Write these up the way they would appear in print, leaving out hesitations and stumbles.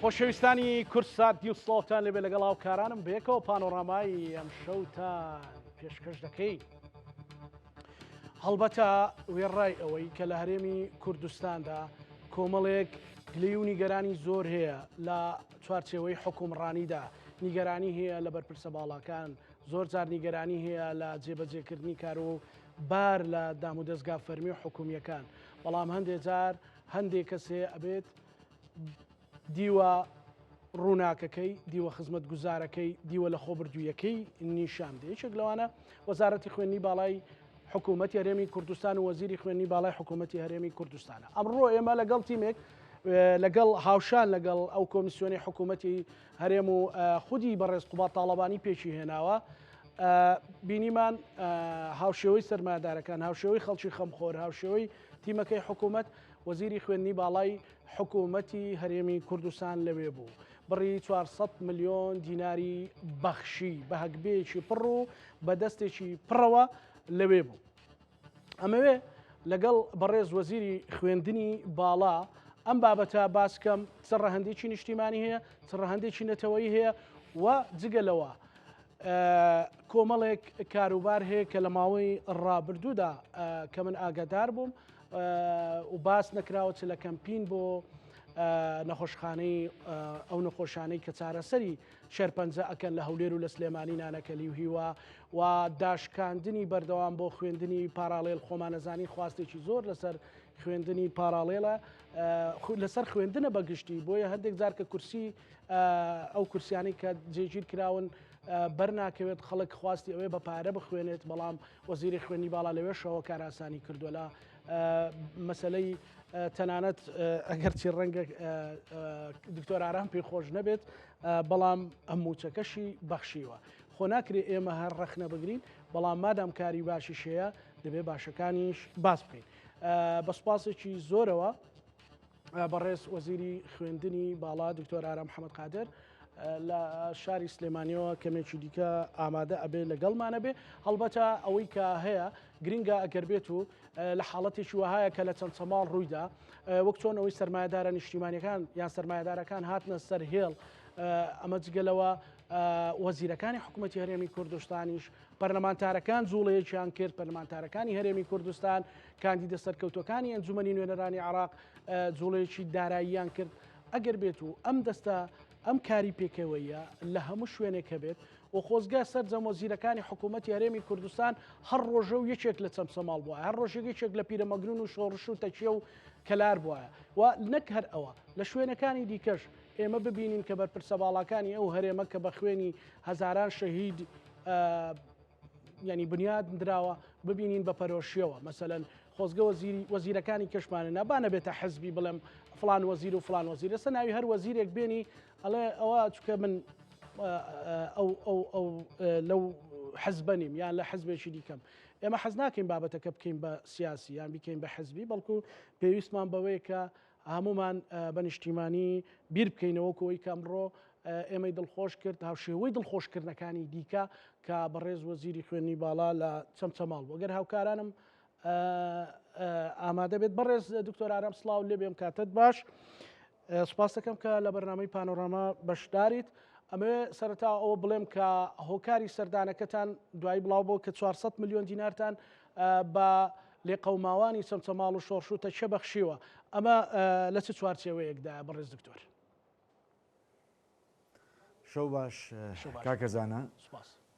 خۆشەویستانی کوردسات نیوز سڵاوتان لێبێ لەگەڵ هاوکارانم بەیەکەوە پانۆرامای ئەم شەوتان پێشکەش دەکەین. هەڵبەتە وێڕای ئەوەی کە لە هەرێمی کوردستاندا کۆمەڵێک گلەی و نیگەرانی زۆر هەیە لە چوارچێوەی حکومڕانیدا نیگەرانی هەیە لە بەرپرسە باڵاکان زۆر جار نیگەرانی هەیە لە جێبەجێکردنی کار و بار لە دامودەزگا فەرمی و حکومیەکان بەڵام هەندێک جار هەندێک کەس هەیە ئەبێت دیوە ڕووناکەکەی، دیوە خزمەتگوزارەکەی، دیوە لەخۆبردوویەکەی نیشان بدەیت. یەکێک لەوانە وەزارەتی خوێندنی باڵای حکوومەتی هەرێمی کوردستان و وەزیری خوێندنی باڵای حکوومەتی هەرێمی کوردستانە. ئەمڕۆ ئێمە لەگەڵ تیمێک لەگەڵ هاوشان لەگەڵ ئەو کۆمیسیۆنی حکوومەتی هەرێم و خودی بەڕێز قوباد تاڵەبانی پێکی هێناوە بینیمان هاوشێوەی سەرمایەدارەکان هاوشێوەی خەڵکی خەمخۆر هاوشێوەی تیمەکەی حکوومەت وەزیری خوێندنی باڵای حکوومەتی هەرێمی کوردستان لەوێ بوو، بڕی 400 ملیۆن دیناری بەخشی بە هەگبەیەکی پڕ و بە دەستێکی پڕەوە لەوێ بوو. ئەمەوێ لەگەڵ بەڕێز وەزیری خوێندنی باڵا ئەم بابەتە باس کەم چ ڕەهەندێکی نیشتیمانی هەیە، چ ڕەهەندێکی نەتەوەیی هەیە و جگە لەوە کۆمەڵێک کاروبار هەیە کە لە ماوەی ڕابردوودا کە من ئاگادار بووم و باس نەکراوە چ لە کەمپین بۆ نەخۆشخانەی ئەو نەخۆشانەی کە چارەسەری شێرپەنجە ئەکەن لە هەولێر و لە سلێمانی نانەکەلی و هیوا و داشکاندنی بەردەوام بۆ خوێندنی پاراڵێل خۆمانەزانی خواستێکی زۆر لەسەر خوێندنی پاراڵێلە لەسەر خوێندنە بەگشتی بۆیە هەندێک جار کە کورسی ئەو کورسیانەی کە جێگیر کراون بەرناکەوێت خەڵک خواستی ئەوەیە بە پارە بخوێنێت بەڵام وەزیری خوێنی باڵا لەوێشەوە کارئاسانی کردووە لە مەسلەی تەنانەت ئەگەرچی ڕەنگە دکتۆر ئارام پێی خۆش نەبێت بەڵام ئەم موچەکەشی بەخشیوە خۆ ناکرێ ئێمە هەر ڕەخنە بگرین بەڵام مادام کاری باشیش هەیە دەبێ باشەکانیش باس بکەین بە سوپاسێکی زۆرەوە بەڕێز وەزیری خوێندنی باڵا دکتۆر ئارام محەممەد قادر لە شاری سلێمانیەوە کەمێکی دیکە ئامادە ئەبێ لەگەڵمانە بێ هەڵبەتە ئەوەی کە هەیە گرنگە ئەگەر بێت و لە حاڵەتێکی وەهایە کە لە چەند چەماڵ ڕوویدا وەک چۆن ئەوەی سرمایهدارە نیشتیمانەکان یان سرمایهدارەکان هاتنە سەر هێڵ ئەمە جگەلەوە وەزیرەکانی حکوومەتتی هەرێمی کوردستانیش پەرلەمانتارەکان جوڵەیەکیان کرد، پەرلەمانتارەکانی هەرێمی کوردستان، کاندیدە سەرکەوتووەکانی ئەنجومەنی نوێنەرانی عێراق جوڵەیەکی داراییان کرد، ئەگەر بێت و ئەم دەستە ئەم کاری پێکەوەیە لە هەموو شوێنێک هەبێت و خۆزگە سەرجەم وەزیرەکانی حکوومەتی هەرێمی کوردستان هەر ڕۆژە و یەکێک لە چەمچەماڵ بووە هەر ڕۆژێک یەکێک لە پیرەمەگرون و شۆڕش و تەکیە و کەلار بووایە و نەک هەر ئەوە لە شوێنەکانی دیکەش ئێمە ببینین کە بەرپرسە باڵاکانی ئەو هەرێمە کە بە خوێنی هەزاران شەهید ینی بنیاد دراوە ببینین بە پەرۆشیەوە مەسەەن خۆزگە وەزیری وەزیرەکانی کەشمانە نابا نەبێتە حزبی بڵێم فلان وەزیر و فلان وەزیر ئێستا ناوی هەر وەزیرێک بێنی ئەڵێ ئەوە چکە من ئەو ئەو ئەو لەو حزبە نیم یان لە حزبێکی دیکەم ئێمە حەز ناکەین بابەتەکە بکەین بە سیاسی یان بیکەین بە حزبی بەڵکو پێویستمان بەوەیە کە هەموومان بە نیشتیمانی بیر بکەینەوە وەکو ئەوەی کە ئەمڕۆ ئێمەی دڵخۆش کرد هاوشێوەی دڵخۆشکردنەکانی دیکە کە بەڕێز وەزیری خوێندنی باڵا لە چەمچەماڵ بوو گەر هاوکارانم ئامادە بێت بەڕێز دکتۆر ئارام سڵاو لێ بێم کاتت باش سپاس دەکەم کە لە بەرنامەی پانۆراما بەشداریت ئەمەوێ سەرەتا ئەوە بڵێم کە هۆکاری سەردانەکەتان دوایی بڵاو بۆ کە 400 میلیۆن دینارتان بە لێقەوماوانی چەمچەماڵ و شۆڕش و تەکیە بەخشیوە، ئەمە لە چ چوارچێوەیەکدایە بەڕێز دکتۆر؟ شەو باش کاکە زانا،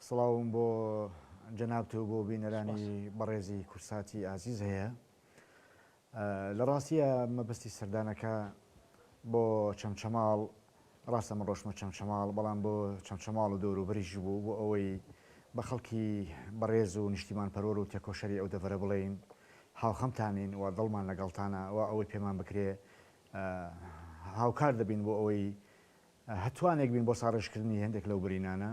سڵاوم بۆ جەنابت و بۆ بینەرانی بەڕێزی کوردساتی ئازیز هەیە. لە ڕاستیە مەبەستی سەردانەکە بۆ چەمچەماڵ ڕاستە من ڕۆشتمە چەمچەماڵ، بەڵام بۆ چەمچەماڵ و دەوروبەریش بوو، بۆ ئەوەی بە خەڵکی بەڕێز و نیشتیمانپەروەر و تێکۆشەری ئەو دەڤەرە بڵێین هاوخەمتانین و دڵمان لەگەڵتانە و ئەوەی پێمان بکرێ هاوکار دەبین بۆ ئەوەی هەتوانێک بین بۆ ساڕێژکردنی هێندێک لەو برینانە.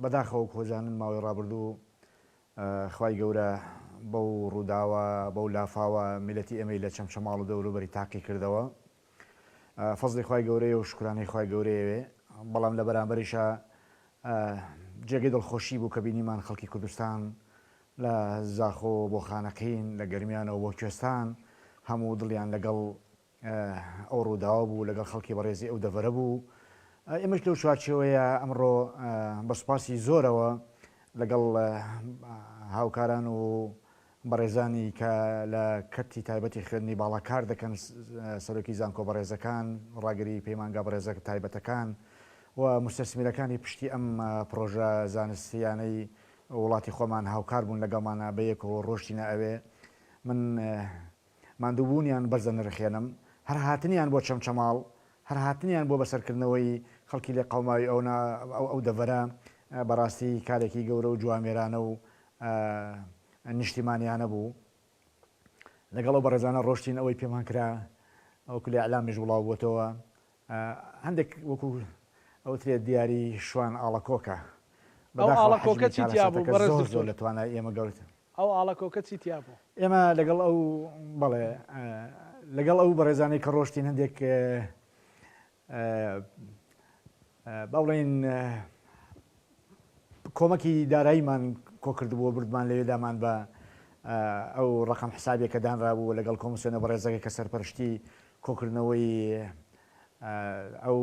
بەداخەوە کۆزانن ماوەی ڕابردوو خوای گەورە بەو ڕووداوە، بەو لافاوە میللەتی ئێمەی لە چەمچەماڵ و دەوروبەری تاقی کردەوە. فەزڵی خوای گەورەیە و شوکرانەی خوای گەورەیەوێ، بەڵام لە بەرامبەریشا جێگەی دڵخۆشی بوو کە بینیمان خەڵکی کوردستان لە زاخۆ بۆ خانەقین، لە گەرمیانەوە بۆ کوێستان هەموو دڵیان لەگەڵ. ئەو ڕووداوە بوو لەگەڵ خەڵکی بەڕێزی ئەو دەڤەرە بوو ئێمەش لەو چوارچێوەیە ئەمڕۆ بە سوپاسی زۆرەوە لەگەڵ هاوکاران و بەڕێزانی کە لە کەرتی تایبەتی خوێندنی باڵا کار دەکەن، سەرۆکی زانکۆ بەڕێزەکان، ڕاگری پەیمانگا بەڕێزە تایبەتەکان و موستەسمیرەکانی پشتی ئەم پڕۆژە زانستییانەی وڵاتی خۆمان هاوکار بوون لەگەڵمانا بەیەکەوە ڕۆشتینە ئەوێ. من ماندووبوونیان بەرز دەنرخێنم. هەر هاتنیان بۆ چەمچەماڵ، هەر هاتنیان بۆ بەسەرکردنەوەی خەڵکی لێقەوماوی ئەو ئەو دەڤەرە بەڕاستی کارێکی گەورە و جوامێرانە و نیشتیمانیانە بوو. لەگەڵ ئەو بەڕێزانە ڕۆشتین ئەوەی پێمان کرا وەکو لە ئیعلامیش بڵاو بۆتەوە هەندێک وەکو ئەوترێت دیاری شوان ئاڵەکۆکە. ئەو ئاڵەکۆکە چی تیا بوو بەڕێز زۆر زۆر لە توانای ئێمە گەورەتر. ئەو ئاڵەکۆکە چی تیا بوو؟ ئێمە لەگەڵ ئەو بەڵێ لەگەڵ ئەو بەڕێزانەی کە ڕۆشتین هەندێک با بڵێین کۆمەکی داراییمان کۆکردبووە بردمان لەوێ دامان بە ئەو ڕقم حسابێک کە دانرابوو لەگەڵ کۆمسیۆنە بەڕێزەکە کە سەرپەرشتی کۆکردنەوەی ئەو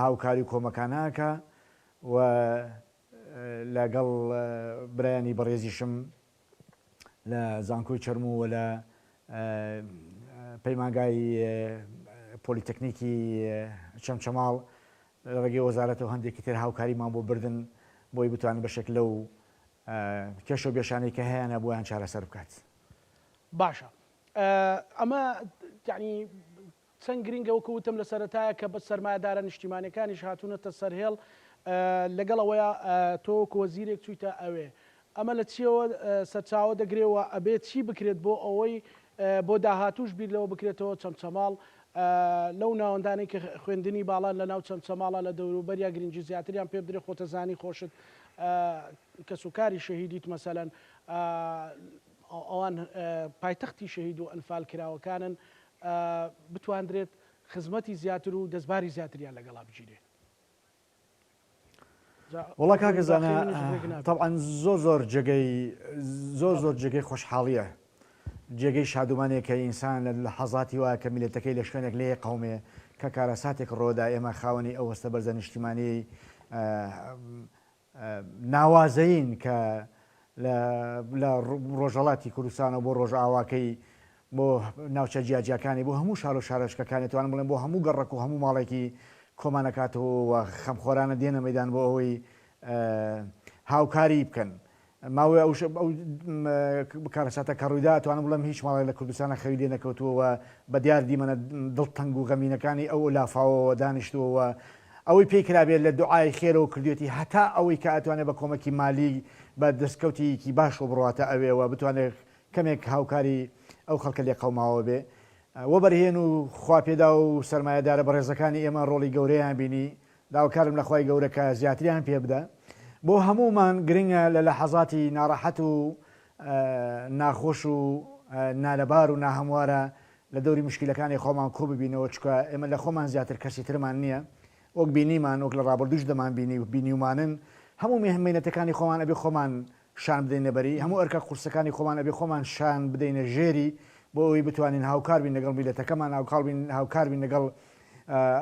هاوکاری و کۆمەکانەکە و لەگەڵ برایانی بەڕێزیشم لە زانکۆی چەرموو و لە پەیمانگای پۆلیتەکنیکی چەمچەماڵ لە ڕێگەی وەزارەتەوە هەندێکی تر هاوکاریمان بۆ بردن بۆی بتوانن بەشێک لەو کێشە و بێشانەی کە هەیانە بۆیان چارەسەر بکات. باشە ئەمە یانی چەند گرینگە وەکو وتم لە سەرەتایە کە بە سەرمایەدارە نیشتیمانیەکانیش هاتوونەتە سەر هێڵ لەگەڵ ئەوەیا تۆ وەکو وەزیرێک چوویتە ئەوێ ئەمە لە چیەوە سەرچاوە دەگرێ و ئەبێ چی بکرێت بۆ ئەوەی بۆ داهاتووش بیر لەوە بکرێتەوە چەمچەماڵ لەو ناوەندانەی کە خوێندنی باڵان لە ناو چەمچەماڵە لە دەوروبەریا گرنگی زیاتریان پێ بدرێ خۆتەزانی خۆشت کەسوکاری شەهیدیت مەسەلەن ئەوان پایتەختی شەهید و ئەنفال کراوەکانن بتواندرێت خزمەتی زیاتر و دەستباری زیاتریان لەگەڵا بگیرێ. وەڵا کاکە زانا تەبعەن زۆر زۆر جێگەی زۆر زۆر جێگەی خۆشحاڵیە جێگەی شادومانێک کە ئینسان لە لەحەزاتی وایە کە میلەتەکەی لە شوێنێک لێ قومێ کە کارەساتێک ڕۆدا ئێمە خاوەنی ئەو هەستە بەرزە نیشتیمانی ناوازەین کە لە ڕۆژهەڵاتی کوردستانەوە بۆ ڕۆژئاواکەی بۆ ناوچە جیاجیاکانی بۆ هەموو شار و شارۆچکەکانی توانم بڵێم بۆ هەموو گەڕەک و هەموو ماڵێکی کۆمانەکاتەوە و خەمخۆرانە دێنە مەدان بۆ ئەوەی هاوکاری بکەن. ماوەی ئەو ئەو کارەساتە کە ڕوویدا ئەتوانم بڵێم هیچ ماڵێک لە کوردستانا خەوی لێ نەکەوتووە و بە دیار دیمەنە دڵتەنگ و غەمینەکانی ئەو لافاوەوە دانیشتووە و ئەوەی پێی کرابێت لە دوعای خێرەوە کردوێتی هەتا ئەوەی کە ئەتوانێت بە کۆمەکی مالی بە دەستکەوتێکی باشەوە بڕواتە ئەوێ و بتوانێت کەمێک هاوکاری ئەو خەڵکە لێقەوماوە بێ. وەبەرهێن و خواپێداو و سەرمایەدارە بەڕێزەکانی ئێمە ڕۆڵی گەورەیان بینی داواکارم لە خوای گەورە کە زیاتریان پێ بدا. بۆ هەموومان گرنگە لە لەحەزاتی ناڕەحەت و ناخۆش و نالەبار و ناهەموارا لە دەوری موشکیلەکانی خۆمان کۆ ببینەوە چونکە ئێمە لە خۆمان زیاتر کەسی ترمان نییە وەک بینیمان وەک لە ڕابردووش دەمانبینی و بینیومانن هەموو مەینەتەکانی خۆمان ئەبێ خۆمان شان بدەینە بەری، هەموو ئەرکە قورسەکانی خۆمان ئەبێ خۆمان شان بدەینە ژێری بۆ ئەوەی بتوانین هاوکار بین لەگەڵ میللەتەکەمان، هاوکار بین لەگەڵ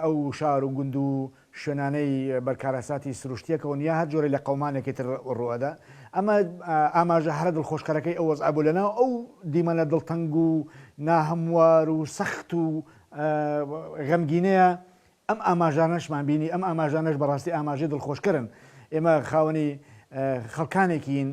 ئەو شار و گوند و شوێنانەی بەر کارەساتی سروشتییەکەون یا هەر جۆرە لێقەومانێکی تر ڕووئەدا. ئەمە ئاماژە هەرە دڵخۆشکەرەکەی ئەو وەزعە بوو لەناو ئەو دیمەنە دڵتەنگ و ناهەموار و سەخت و غەمگینەیە ئەم ئاماژانەشمان بینی، ئەم ئاماژانەش بەڕاستی ئاماژەی دڵخۆشکەرن. ئێمە خاوەنی خەڵکانێکین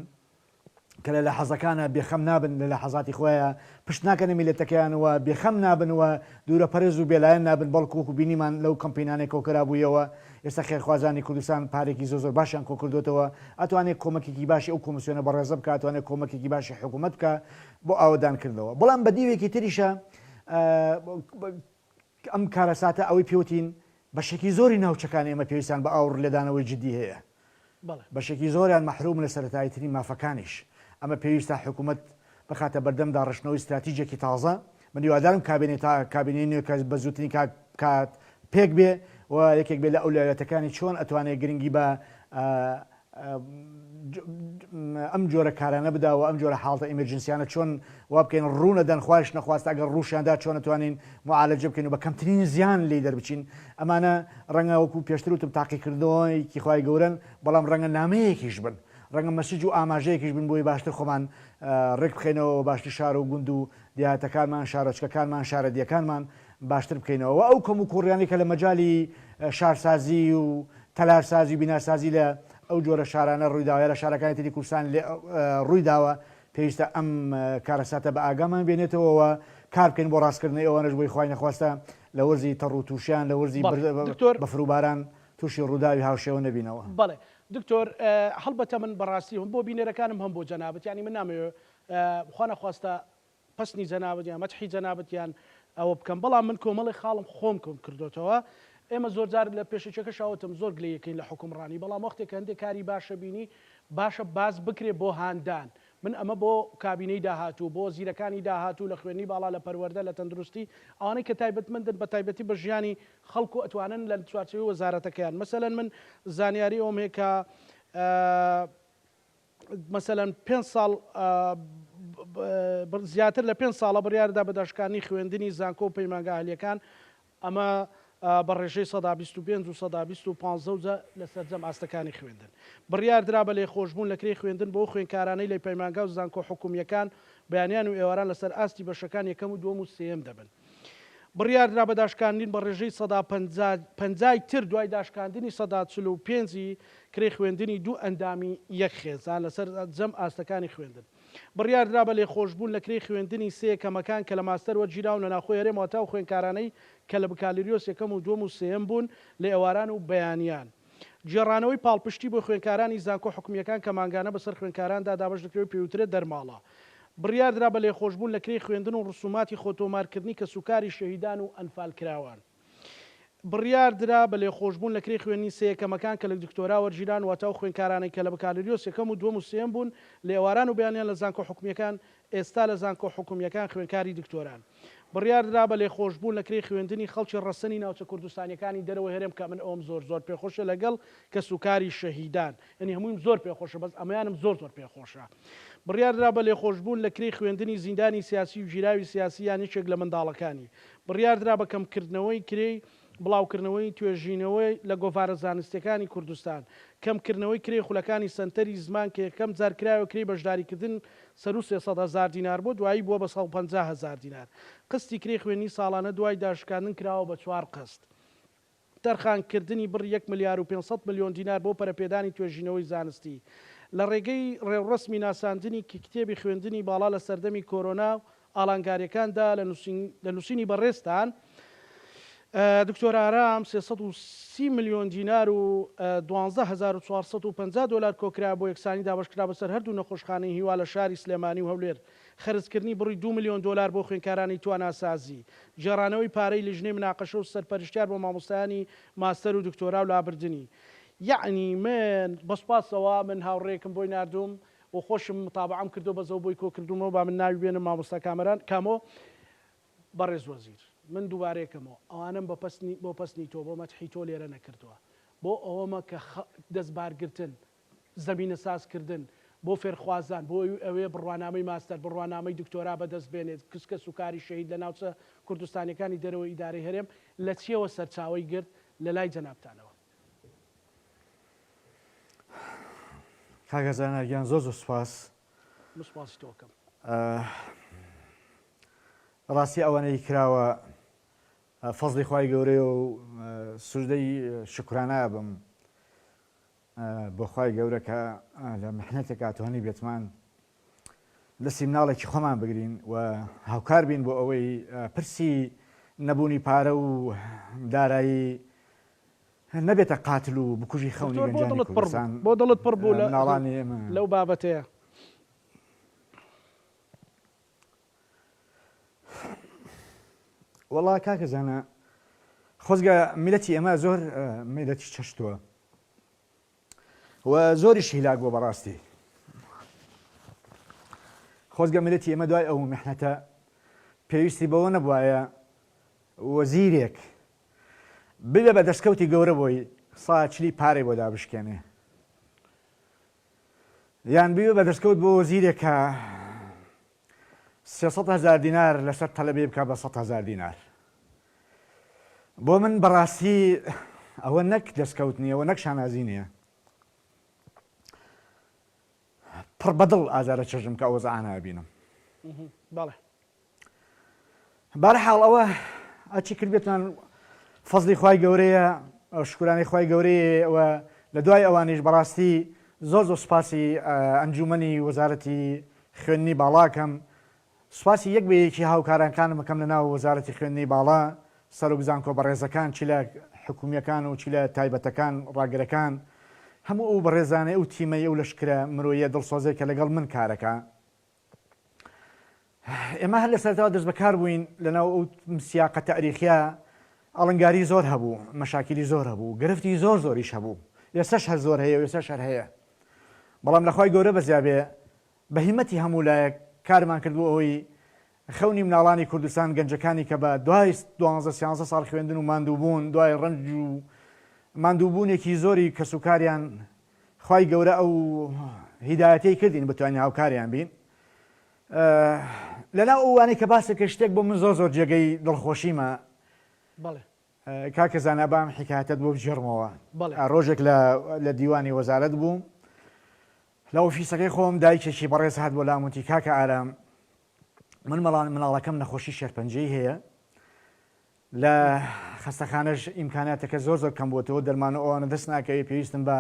کە لە لەحەزەکانە بێخەم نابن، لە لەحەزاتی خۆیان پشت ناکەنە میللەتەکەیان و بێخەم نابن و دوورەپەرێز و بێلایەن نابن، بەڵکو وەکو بینیمان لەو کەمپینانەی کۆکرابوویەوە، ئێستا خێرخوازانی کوردستان پارێکی زۆر زۆر باشیان کۆکردۆتەوە، ئەتوانێت کۆمەکێکی باشی ئەو کۆمسیۆنە بەڕێزە بکات، ئەتوانێت کۆمەکێکی باشی حکوومەت بکات بۆ ئاوەدانکردنەوە. بەڵام بە دیوێکی تریشە ئەم کارەساتە ئەوەی پێوتین بەشێکی زۆری ناوچەکانی ئێمە پێویستیان بە ئاوڕ لێدانەوەی جدی هەیە. بەشێکی زۆریان مەحرومن لە سەرەتاییترین مافەکانیش. ئەمە پێویستە حکومەت بخاتە بەردەم داڕشتنەوەی ستراتیجێکی تازە. من هیوادارم کابینەی تا کابینەی نوێ کە بە زووترین کات کات پێک بێ و یەکێک بێ لە ئەولەویەتەکانی چۆن ئەتوانێ گرنگی بە ئەم جۆرە کارانە بدا و ئەم جۆرە حاڵتە emergency یانە چۆن وا بکەین ڕوونەدەن خوایش نەخواستە ئەگەر ڕووشیاندا چۆن ئەتوانین معالەجە بکەین و بە کەمترین زیان لێی دەربچین ئەمانە ڕەنگە وەکو پێشتر وتم تاقیکردنەوەیەکی خوای گەورەن بەڵام ڕەنگە نامەیەکیش بن ڕەنگە message و ئاماژەیەکیش بن بۆی باشتر خۆمان ڕێک بخەینەوە و باشتر شار و گوند و دیهاتەکانمان شارۆچکەکانمان شارەدیەکانمان باشتر بکەینەوە و ئەو کەم و کوڕیانەی کە لە مەجالی شارسازی و تەلارسازی و بیناسازی لە ئەو جۆرە شارانە ڕوویداوە یا لە شارەکانی تری کوردستان ڕوویداوە پێویستە ئەم کارەساتە بە ئاگامان بێنێتەوە و کار بکەین بۆ ڕاستکردنەوەی ئەوانەش بۆی خوای نەخواستە لە وەرزی تەڕ و تووشیان لە وەرزی دکتۆر بەفر و باران تووشی ڕووداوی هاوشێوە نەبینەوە. بەڵێ دکتۆر هەڵبەتە من بەڕاستی هەم بۆ بینەرەکانم هەم بۆ جەنابت یانی من نامەوێ خوا نەخواستە پەسنی جەنابت یان مەدحی جەنابت یان ئەوە بکەم بەڵام من کۆمەڵی خاڵم خۆم کۆم کردۆتەوە ئێمە زۆرجار لە پێشەکیەکەشا وتم زۆر گلەیەکەین لە حوکمڕانی بەڵام وەختێک کە هەندێک کاری باشە بینی باشە باس بکرێ بۆ هاندان من ئەمە بۆ کابینەی داهاتوو بۆ وەزیرەکانی داهاتوو لە خوێندنی باڵا لە پەروەردە لە تەندروستی ئەوانەی کە تایبەتمەندن بە تایبەتی بە ژیانی خەڵک و ئەتوانن لە چوارچێوەی وەزارەتەکەیان مەسەلەن من زانیاری ئەوم هەیە کە مەسەلەن پێنج ساڵ زیاتر لە پێنج ساڵە بڕیاردا بە داشکاندنی خوێندنی زانکۆ و پەیمانگا ئەهلییەکان، ئەمە بە ڕێژەی 25% و 20% و پانزە و لە سەرجەم ئاستەکانی خوێندن. بڕیاردرا بە لێخۆشبوون لە کرێی خوێندن بۆ ئەو خوێندکارانەی لە پەیمانگا و زانکۆ حکومییەکان بەیانیان و ئێواران لەسەر ئاستی بەشەکان یەکەم و دووەم و سێیەم دەبن. بڕیاردرا بە داشکاندین بە ڕێژەی 50% پەنجای تر دوای داشکاندنی 45% ی کرێی خوێندنی دوو ئەندامی یەک خێزان لەسەر جەم ئاستەکانی خوێندن. بڕیاردرا بە لێخۆشبوون لە کرێی خوێندنی سێ یەکەمەکان کە لە ماستەر وەرگیراون لە ناوخۆی هەرێم واتە ئەو خوێندکارانەی کە لە بکالریۆس یەکەم و دووەم و سێیەم بوون لە ئێواران و بەیانیان. گێڕانەوەی پاڵپشتی بۆ خوێندکارانی زانکۆ حکومییەکان کە مانگانە بەسەر خوێندکاراندا دابەش دەکرێت و پێوترێت دەرماڵە. بڕیاردرا بە لێخۆشبوون لە کرێی خوێندن و ڕسوماتی خۆتۆمارکردنی کەسوکاری شەهیدان و ئەنفالکراوان. بڕیاردرا بە لێخۆشبوون لە کرێی خوێندنی سێ یەکەمەکان کە لە دکتۆرا وەرگیران، واتە ئەو خوێندکارانەی کە لە بکالریۆس یەکەم و دووەم و سێیەم بوون لە ئێواران و بەیانیان لە زانکۆ حکومییەکان، ئێستا لە زانکۆ حکومییەکان خوێندکاری دکتۆران. بڕیاردرا بە لێخۆشبوون لە کرێی خوێندنی خەڵکی ڕەسەنی ناوچە کوردستانییەکانی دەرەوەی هەرێم کە من ئەوەم زۆر زۆر پێخۆشە لەگەڵ کەسوکاری شەهیدان یەنی هەموویم زۆر پێخۆشە بەس ئەمەیانم زۆر زۆر پێخۆشە. بڕیاردرا بە لێخۆشبوون لە کرێی خوێندنی زیندانی سیاسی و گیراوی سیاسی یان یەکێک لە منداڵەکانی. بڕیاردرا بە کەمکردنەوەی کرێی بڵاوکردنەوەی توێژینەوە لە گۆڤارە زانستییەکانی کوردستان، کەمکردنەوەی کرێی خولەکانی سەنتەری زمان کە یەکەم جار کرایەوە کرێی بەشداریکردن سەروو 300 هەزار دینار بوو دوایی بووە بە 150 هەزار دینار. قستی کرێی خوێندنی ساڵانە دوای داشکاندن کراوە بە چوار قست. تەرخانکردنی بڕی یەک ملیار و 500 ملیۆن دینار بۆ پەرەپێدانی توێژینەوەی زانستی لە ڕێگەی ڕێوڕەسمی ناساندنی کتێبی خوێندنی باڵا لە سەردەمی کۆرۆنا و ئالانگاریەکاندا لە نووسینی بەڕێزتان دکتۆر ئارام 330 ملیۆن دینار و 12450 دۆلار کۆکرا بۆ یەکسانی دابەشکرا بەسەر هەردوو نەخۆشخانەی هیوا لە شاری سلێمانی و هەولێر خەرجکردنی بڕی 2 ملیۆن دۆلار بۆ خوێندکارانی تواناسازی گێڕانەوەی پارەی لیژنەی مناقەشە و سەرپەرشتیار بۆ مامۆستایانی ماستەر و دکتۆرا و لابردنی یەعنی من بە سوپاسەوە من هاوڕێیەکم بۆی ناردووم و خۆشم متابەعەم کردوە بەس ئەو بۆی کۆ کردومەوە با من ناوی بێنم مامۆستا کامەران کامۆ بەڕێز وەزیر من دووبارەی کەمەوە ئەوانەم بە پەسنی بۆ پەسنی تۆ بۆ مەدحی تۆ لێرە نەکردوە بۆ ئەوەمە کە خە دەست بارگرتن زەمینە ساز کردن بۆ فێرخوازان بۆ ئەوێ بڕوانامەی ماستەر بڕوانامەی دکتۆرا بەدەست بێنێت کس کەس و کاری شەهید لە ناوچە کوردستانیەکانی دەرەوەی ئیدارەی هەرێم لە چیەوە سەرچاوەی گرت لە لای جەنابتانەوە. کاکە زانا گیان زۆر زۆر سوپاس. من سوپاسی تۆ ئەکەم. ڕاستی ئەوەنەی کراوە فەزڵی خوای گەورەیە و سوجدەی شوکرانە بم بۆ خوای گەورە کە لە محنەتێکا توانی بێتمان دەستی مناڵێکی خۆمان بگرین و هاوکار بین بۆ ئەوەی پرسی نەبوونی پارە و دارایی نەبێتە قاتل و بکوژی خەونی دکتۆر بۆ گەنجانی دڵت پڕ بوو کوردستان بۆ دڵت پڕ بوو لە مناڵانی ئێمە. لەو بابەتەیە؟ وەڵا کاکە زانا خۆزگە میلەتی ئێمە زۆر میلەتی چەشتووە و زۆریش هیلاک بووە بەڕاستی خۆزگە میلەتی ئێمە دوای ئەو محنەتە پێویستی بەوە نەبوایە وەزیرێک ببێ بە دەستکەوتی گەورە بۆی سا چلی پارەی بۆ دابشکێنێ. یان بوێ بە دەستکەوت بۆ وەزیرێک کە 300 هەزار دینار لەسەر تەلەبەی بکا بە 100 هەزار دینار بۆ من بەڕاستی ئەوە نەک دەستکەوت نییە و نەک شانازی نییە پڕ بەدڵ ئازارە چەژم کە ئەو وەزعانە ئەبینم. بەڵێ. بەرحاڵ ئەوە ئەچی کردبێتمان فەزلی خوای گەورەیە شکرانەی خوای گەورەیە و لە دوای ئەوانیش بەڕاستی زۆر زۆر سوپاسی ئەنجومەنی وەزارەتی خوێندنی باڵاکەم سوپاسی یەک بە یەکی هاوکارانکانم بکەم لە ناو وەزارەتی خوێندنی باڵا، سەرۆک زانکۆ بەڕێزەکان چ لە حکومییەکان و چ لە تایبەتەکان، ڕاگرەکان، هەموو ئەو بەڕێزانەی ئەو تیمەی ئەو لەشکرە مرۆییە دڵسۆزەی کە لەگەڵ من کارەکا. ئێمە هەر لە سەرەتاوە دەستبەکار بووین لە ناو ئەو سیاقە تەئریخیە ئاڵنگاری زۆر هەبوو، مەشاکیلی زۆر هەبوو، گرفتی زۆر زۆریش هەبوو، ئێستاش هەر زۆر هەیە و ئێستاش هەر هەیە. بەڵام لە خوای گەورە بەزیا بێ بە هیمەتی هەموو لایەک کارمان کرد بۆ ئەوەی خەونی مناڵانی کوردستان گەنجەکانی کە بە دوای دوانزە سیانزە ساڵ خوێندن و ماندووبوون دوای ڕەنج و ماندووبوونێکی زۆری کەسوکاریان خوای گەورە ئەو هیدایەتەی کردین بتوانین هاوکاریان بین لەناو ئەو وانەی کە باست کرد شتێک بۆ من زۆر زۆر جێگەی دڵخۆشیمە بەڵێ. کاکە زانا با ئەم حیکایەتەت بۆ بگێڕمەوە ڕۆژێک لە لە دیوانی وەزارەت بووم لە ئۆفیسەکەی خۆم دایکێکی بەڕێز هات بۆ لام وتی کاکە ئارام من مەڵان مناڵەکەم نەخۆشی شێرپەنجەی هەیە لە خەستەخانەش ئیمکاناتەکە زۆر زۆر کەم بووەوە دەرمان و ئەوانە دەست ناکەوێت پێویستم بە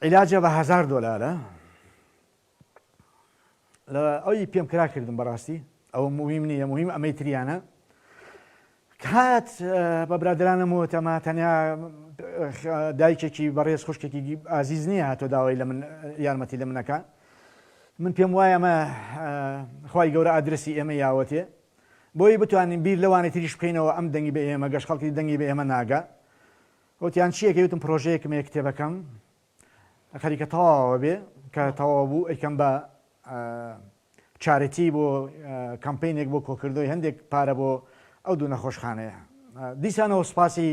عیلاجە بە هزار دۆلارە لە ئەوی پێم کرا کردم بەڕاستی ئەوە مهم نییە مهم ئەمەی تریانە کات بە برادرانم وت ئەمە تەنیا دایکێکی بەڕێز خوشکێکی ئازیز نییە هاتۆ داوای لە من یارمەتی لە منەکە من پێم وایە ئەمە خی گەورە ئادرسی ئێمە یاوەتێ بۆی بتوانین بیر لەوانی تریش بکەینەوە ئەم دەنگی بە ئێمە گەشت خەڵکی دەنگی بە ئێمە ناگە وتیان چیەکە وتم پرۆژەیەکم هەیە کتێبەکەم خەریکە تەواوە بێ کە تەواو بوو ئەیکەم بە charity بۆ کەمپینێک بۆ کۆکردنەوەی هەندێک پارە بۆ ئەو دوو نەخۆشخانەیە. دیسانەوە سوپاسی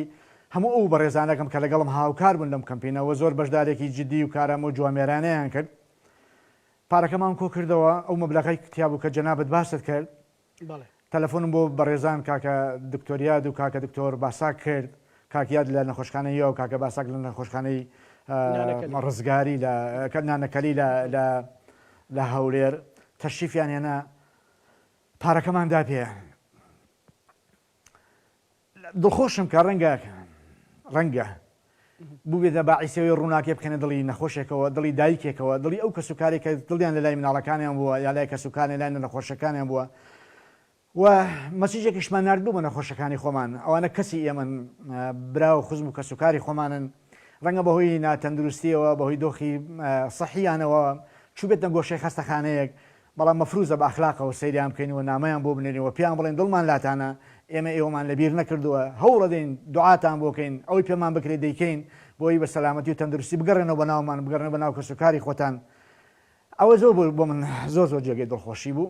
هەموو ئەو بەڕێزانەکەم کە لەگەڵم هاوکار بوون لەم کەمپینەوە زۆر بەشدارێکی جدی و کارامە و جوامێرانەیان کرد. پارەکەمان کۆکردەوە ئەو مەبلەغەی تیابوو کە جەنابت باست کرد تەلەفۆنم بۆ بەڕێزان کاکە دکتۆر یاد و کاکە دکتۆر باساک کرد، کاک یاد لە نەخۆشخانەی هیوا و کاکە باساک لە نەخۆشخانەی ڕزگاری لە نانەکەلی لە لە هەولێر تەشریفیان هێنا پارەکەمان دا پێ. دڵخۆشم کە ڕەنگە ڕەنگە بووبێتە باعیسەوەی ڕووناکێ بخەنە دڵی نەخۆشێکەوە دڵی دایکێکەوە دڵی ئەو کەسوکارێک کە دڵیان لە لای مناڵەکانیان بووە یا لای کەسوکارێن لای نەخۆشەکانیان بووە و مەسیجێکیشمان ناردبوو بە نەخۆشەکانی خۆمان ئەوانە کەسی ئێمەن برا و خزم و کەسوکاری خۆمانن ڕەنگە بەهۆی ناتەندروستیەوە بەهۆی دۆخی سەحیانەوە چووبێتنە گۆشەی خەستەخانەیەک بەڵام مەفروزە بە ئەخلاقەوە سەیریان بکەین و نامەیان بۆ بنێرین و پێیان بڵێین دڵمان لاتانە، ئێمە ئێوەمان لەبیر نەکردووە، هەوڵەدەین دوعاتان بۆ کەین، ئەوەی پێمان بکرێت دەیکەین بۆ ئەوەی بە سەلامەتی و تەندروستی بگەڕێنەوە بە ناومان، بگەڕێنەوە بە ناو کەسوکاری خۆتان. ئەوە زۆر بۆ من زۆر زۆر جێگەی دڵخۆشی بوو.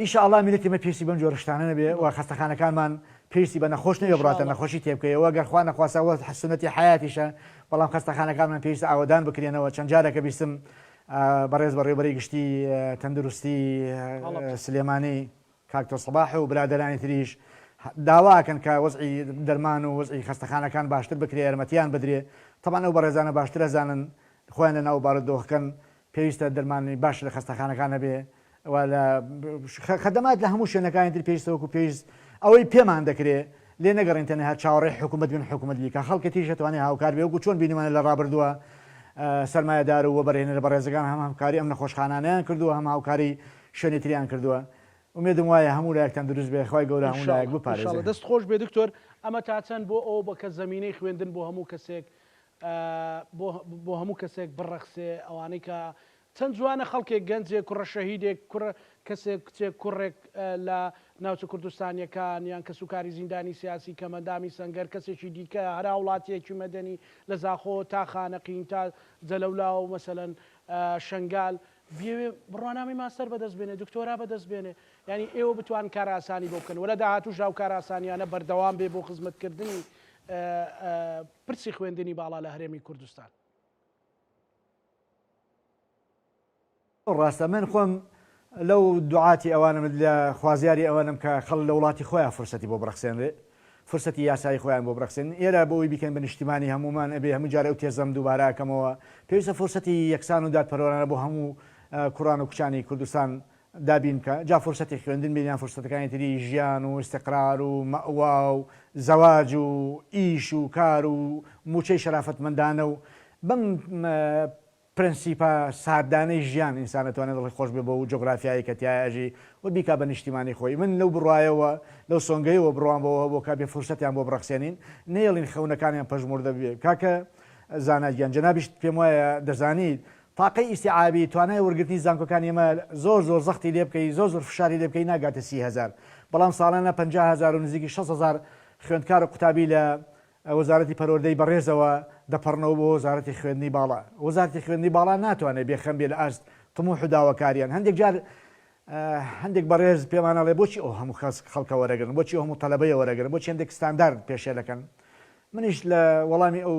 ئیشاڵڵا میللەتی ئێمە پێویستی بەم جۆرە شتانە نەبێ و خەستەخانەکانمان پێویستی بە نەخۆش نەبێ بڕاتە نەخۆشی تێبکەیەوە گەر خوا نەخواستە وە سوننەتی حەیاتیشە بەڵام خەستەخانەکانمان پێویستە ئاوەدان بکرێنەوە چەند جارێکە بیستم بەڕێز بەڕێوبەری گشتی تەندروستی سلێمانی کاک دکتۆر سەباح و برادەرانی تریش داواکەن کە وەزعی دەرمان و وەزعی خەستەخانەکان باشتر بکرێ یارمەتیان بدرێ تەبعەن ئەو بەڕێزانە باشتر ئەزانن خۆیان لە ناو بارودۆخەکەن پێویستە دەرمانی باش لە خەستەخانەکان هەبێ و لە خەدەمات لە هەموو شوێنەکانی تر پێویستە وەکو پێویست ئەوەی پێمان دەکرێ لێ نەگەڕین تەنها چاوەڕێی حکوومەت بین حکوومەت بیکا خەڵکی تریش ئەتوانێ هاوکار بێ وەکو چۆن بینیمانە لە ڕابردووە سەرمایەدار و وەبەرهێنەرە بەڕێزەکان هەم هاوکاری ئەم نەخۆشخانانەیان کردووە هەم هاوکاری شوێنی تریان کردووە ئومێدم وایە هەموو لایەک تەندروست بێ خوای گەورە هەموو لایەک بپارێزێ. ان شاء اللە دەست خۆش بێ دکتۆر ئەمە تا چەند بۆ ئەوە بە کە زەمینەی خوێندن بۆ هەموو کەسێک بۆ بۆ هەموو کەسێک بڕەخسێ ئەوانەی کە چەند جوانە خەڵکێک گەنجێک کوڕە شەهیدێک کوڕە کەسێک کچێک کوڕێک لە ناوچە کوردستانیەکان یان کەسوکاری زیندانی سیاسی کەمەندامی سەنگەر کەسێکی دیکە هەر هاوڵاتیەکی مەدەنی لە زاخۆ تا خانەقین تا جەلەولا و مەسەلەن شەنگال بیەوێ بڕوانامەی ماستەر بەدەست بێنێ دکتۆرا بەدەست بێنێ یانی ئێوە بتوان کارئاسانی بۆ بکەن وە لە داهاتووشدا ئەو کارئاسانیانە بەردەوام بێ بۆ خزمەتکردنی پرسی خوێندنی باڵا لە هەرێمی کوردستان. ڕاستە من خۆم لەو دوعاتی ئەوانم لە خوازیاری ئەوەنم کە خەڵک لە وڵاتی خۆیان فرسەتی بۆ بڕەخسێنرێ فرسەتی یاسایی خۆیان بۆ بڕەخسێنن ئێرە بۆ ئەوی بیکەن بە نیشتیمانی هەموومان ئەبێ هەموو جارێ ئەو تێزەم دووبارە ئەکەمەوە پێویستە فرسەتی یەکسان و دادپەروەرانە بۆ هەموو کوڕان و کچانی کوردستان دابین بکا جا فرسەتی خوێندن بێ یان فرسەتەکانی تری ژیان و ئیستقرار و مەئوا و زەواج و ئیش و کار و مووچەی شەرافەتمەندانە و بەم پرەنسیپە سادانەی ژیان ئینسان ئەتوانێت دڵی خۆش بێ بەو جوگرافیایەی کە تیایا ئەژی و بیکا بە نیشتیمانی خۆی. من لەو بڕوایەوە، لەو سۆنگەیەوە بڕوام بەوە هەبوو کە بێ فرسەتیان بۆ بڕەخسێنین، نەیەڵین خەونەکانیان پەژموردە ببێ. کاکە زانا گیان جەنابیشت پێم وایە دەزانیت تاقەی ئیستیعابی توانای وەرگرتنی زانکۆکانی ئێمە زۆر زۆر زەختی لێ بکەی زۆر زۆر فشاری لێ بکەی ناگاتە 30,000 بەڵام ساڵانە 50,000 و نزیکی 60,000 خوێندکار و قوتابی لە وەزارەتی پەروەردەی بەڕێزەوە دەپەڕنەوە بۆ وەزارەتی خوێندنی باڵا. وەزارەتی خوێندنی باڵا ناتوانێت بێخەم بێ لە ئاست تموح و داواکاریان. هەندێک جار هەندێک بەڕێز پێمان ئەڵێ بۆچی ئەو هەموو خەس خەڵکە وەرەگرن، بۆچی ئەو هەموو تەلەبەیە وەرەگرن، بۆچی هەندێک ستاندارد پێشێل ئەکەن. منیش لە وەڵامی ئەو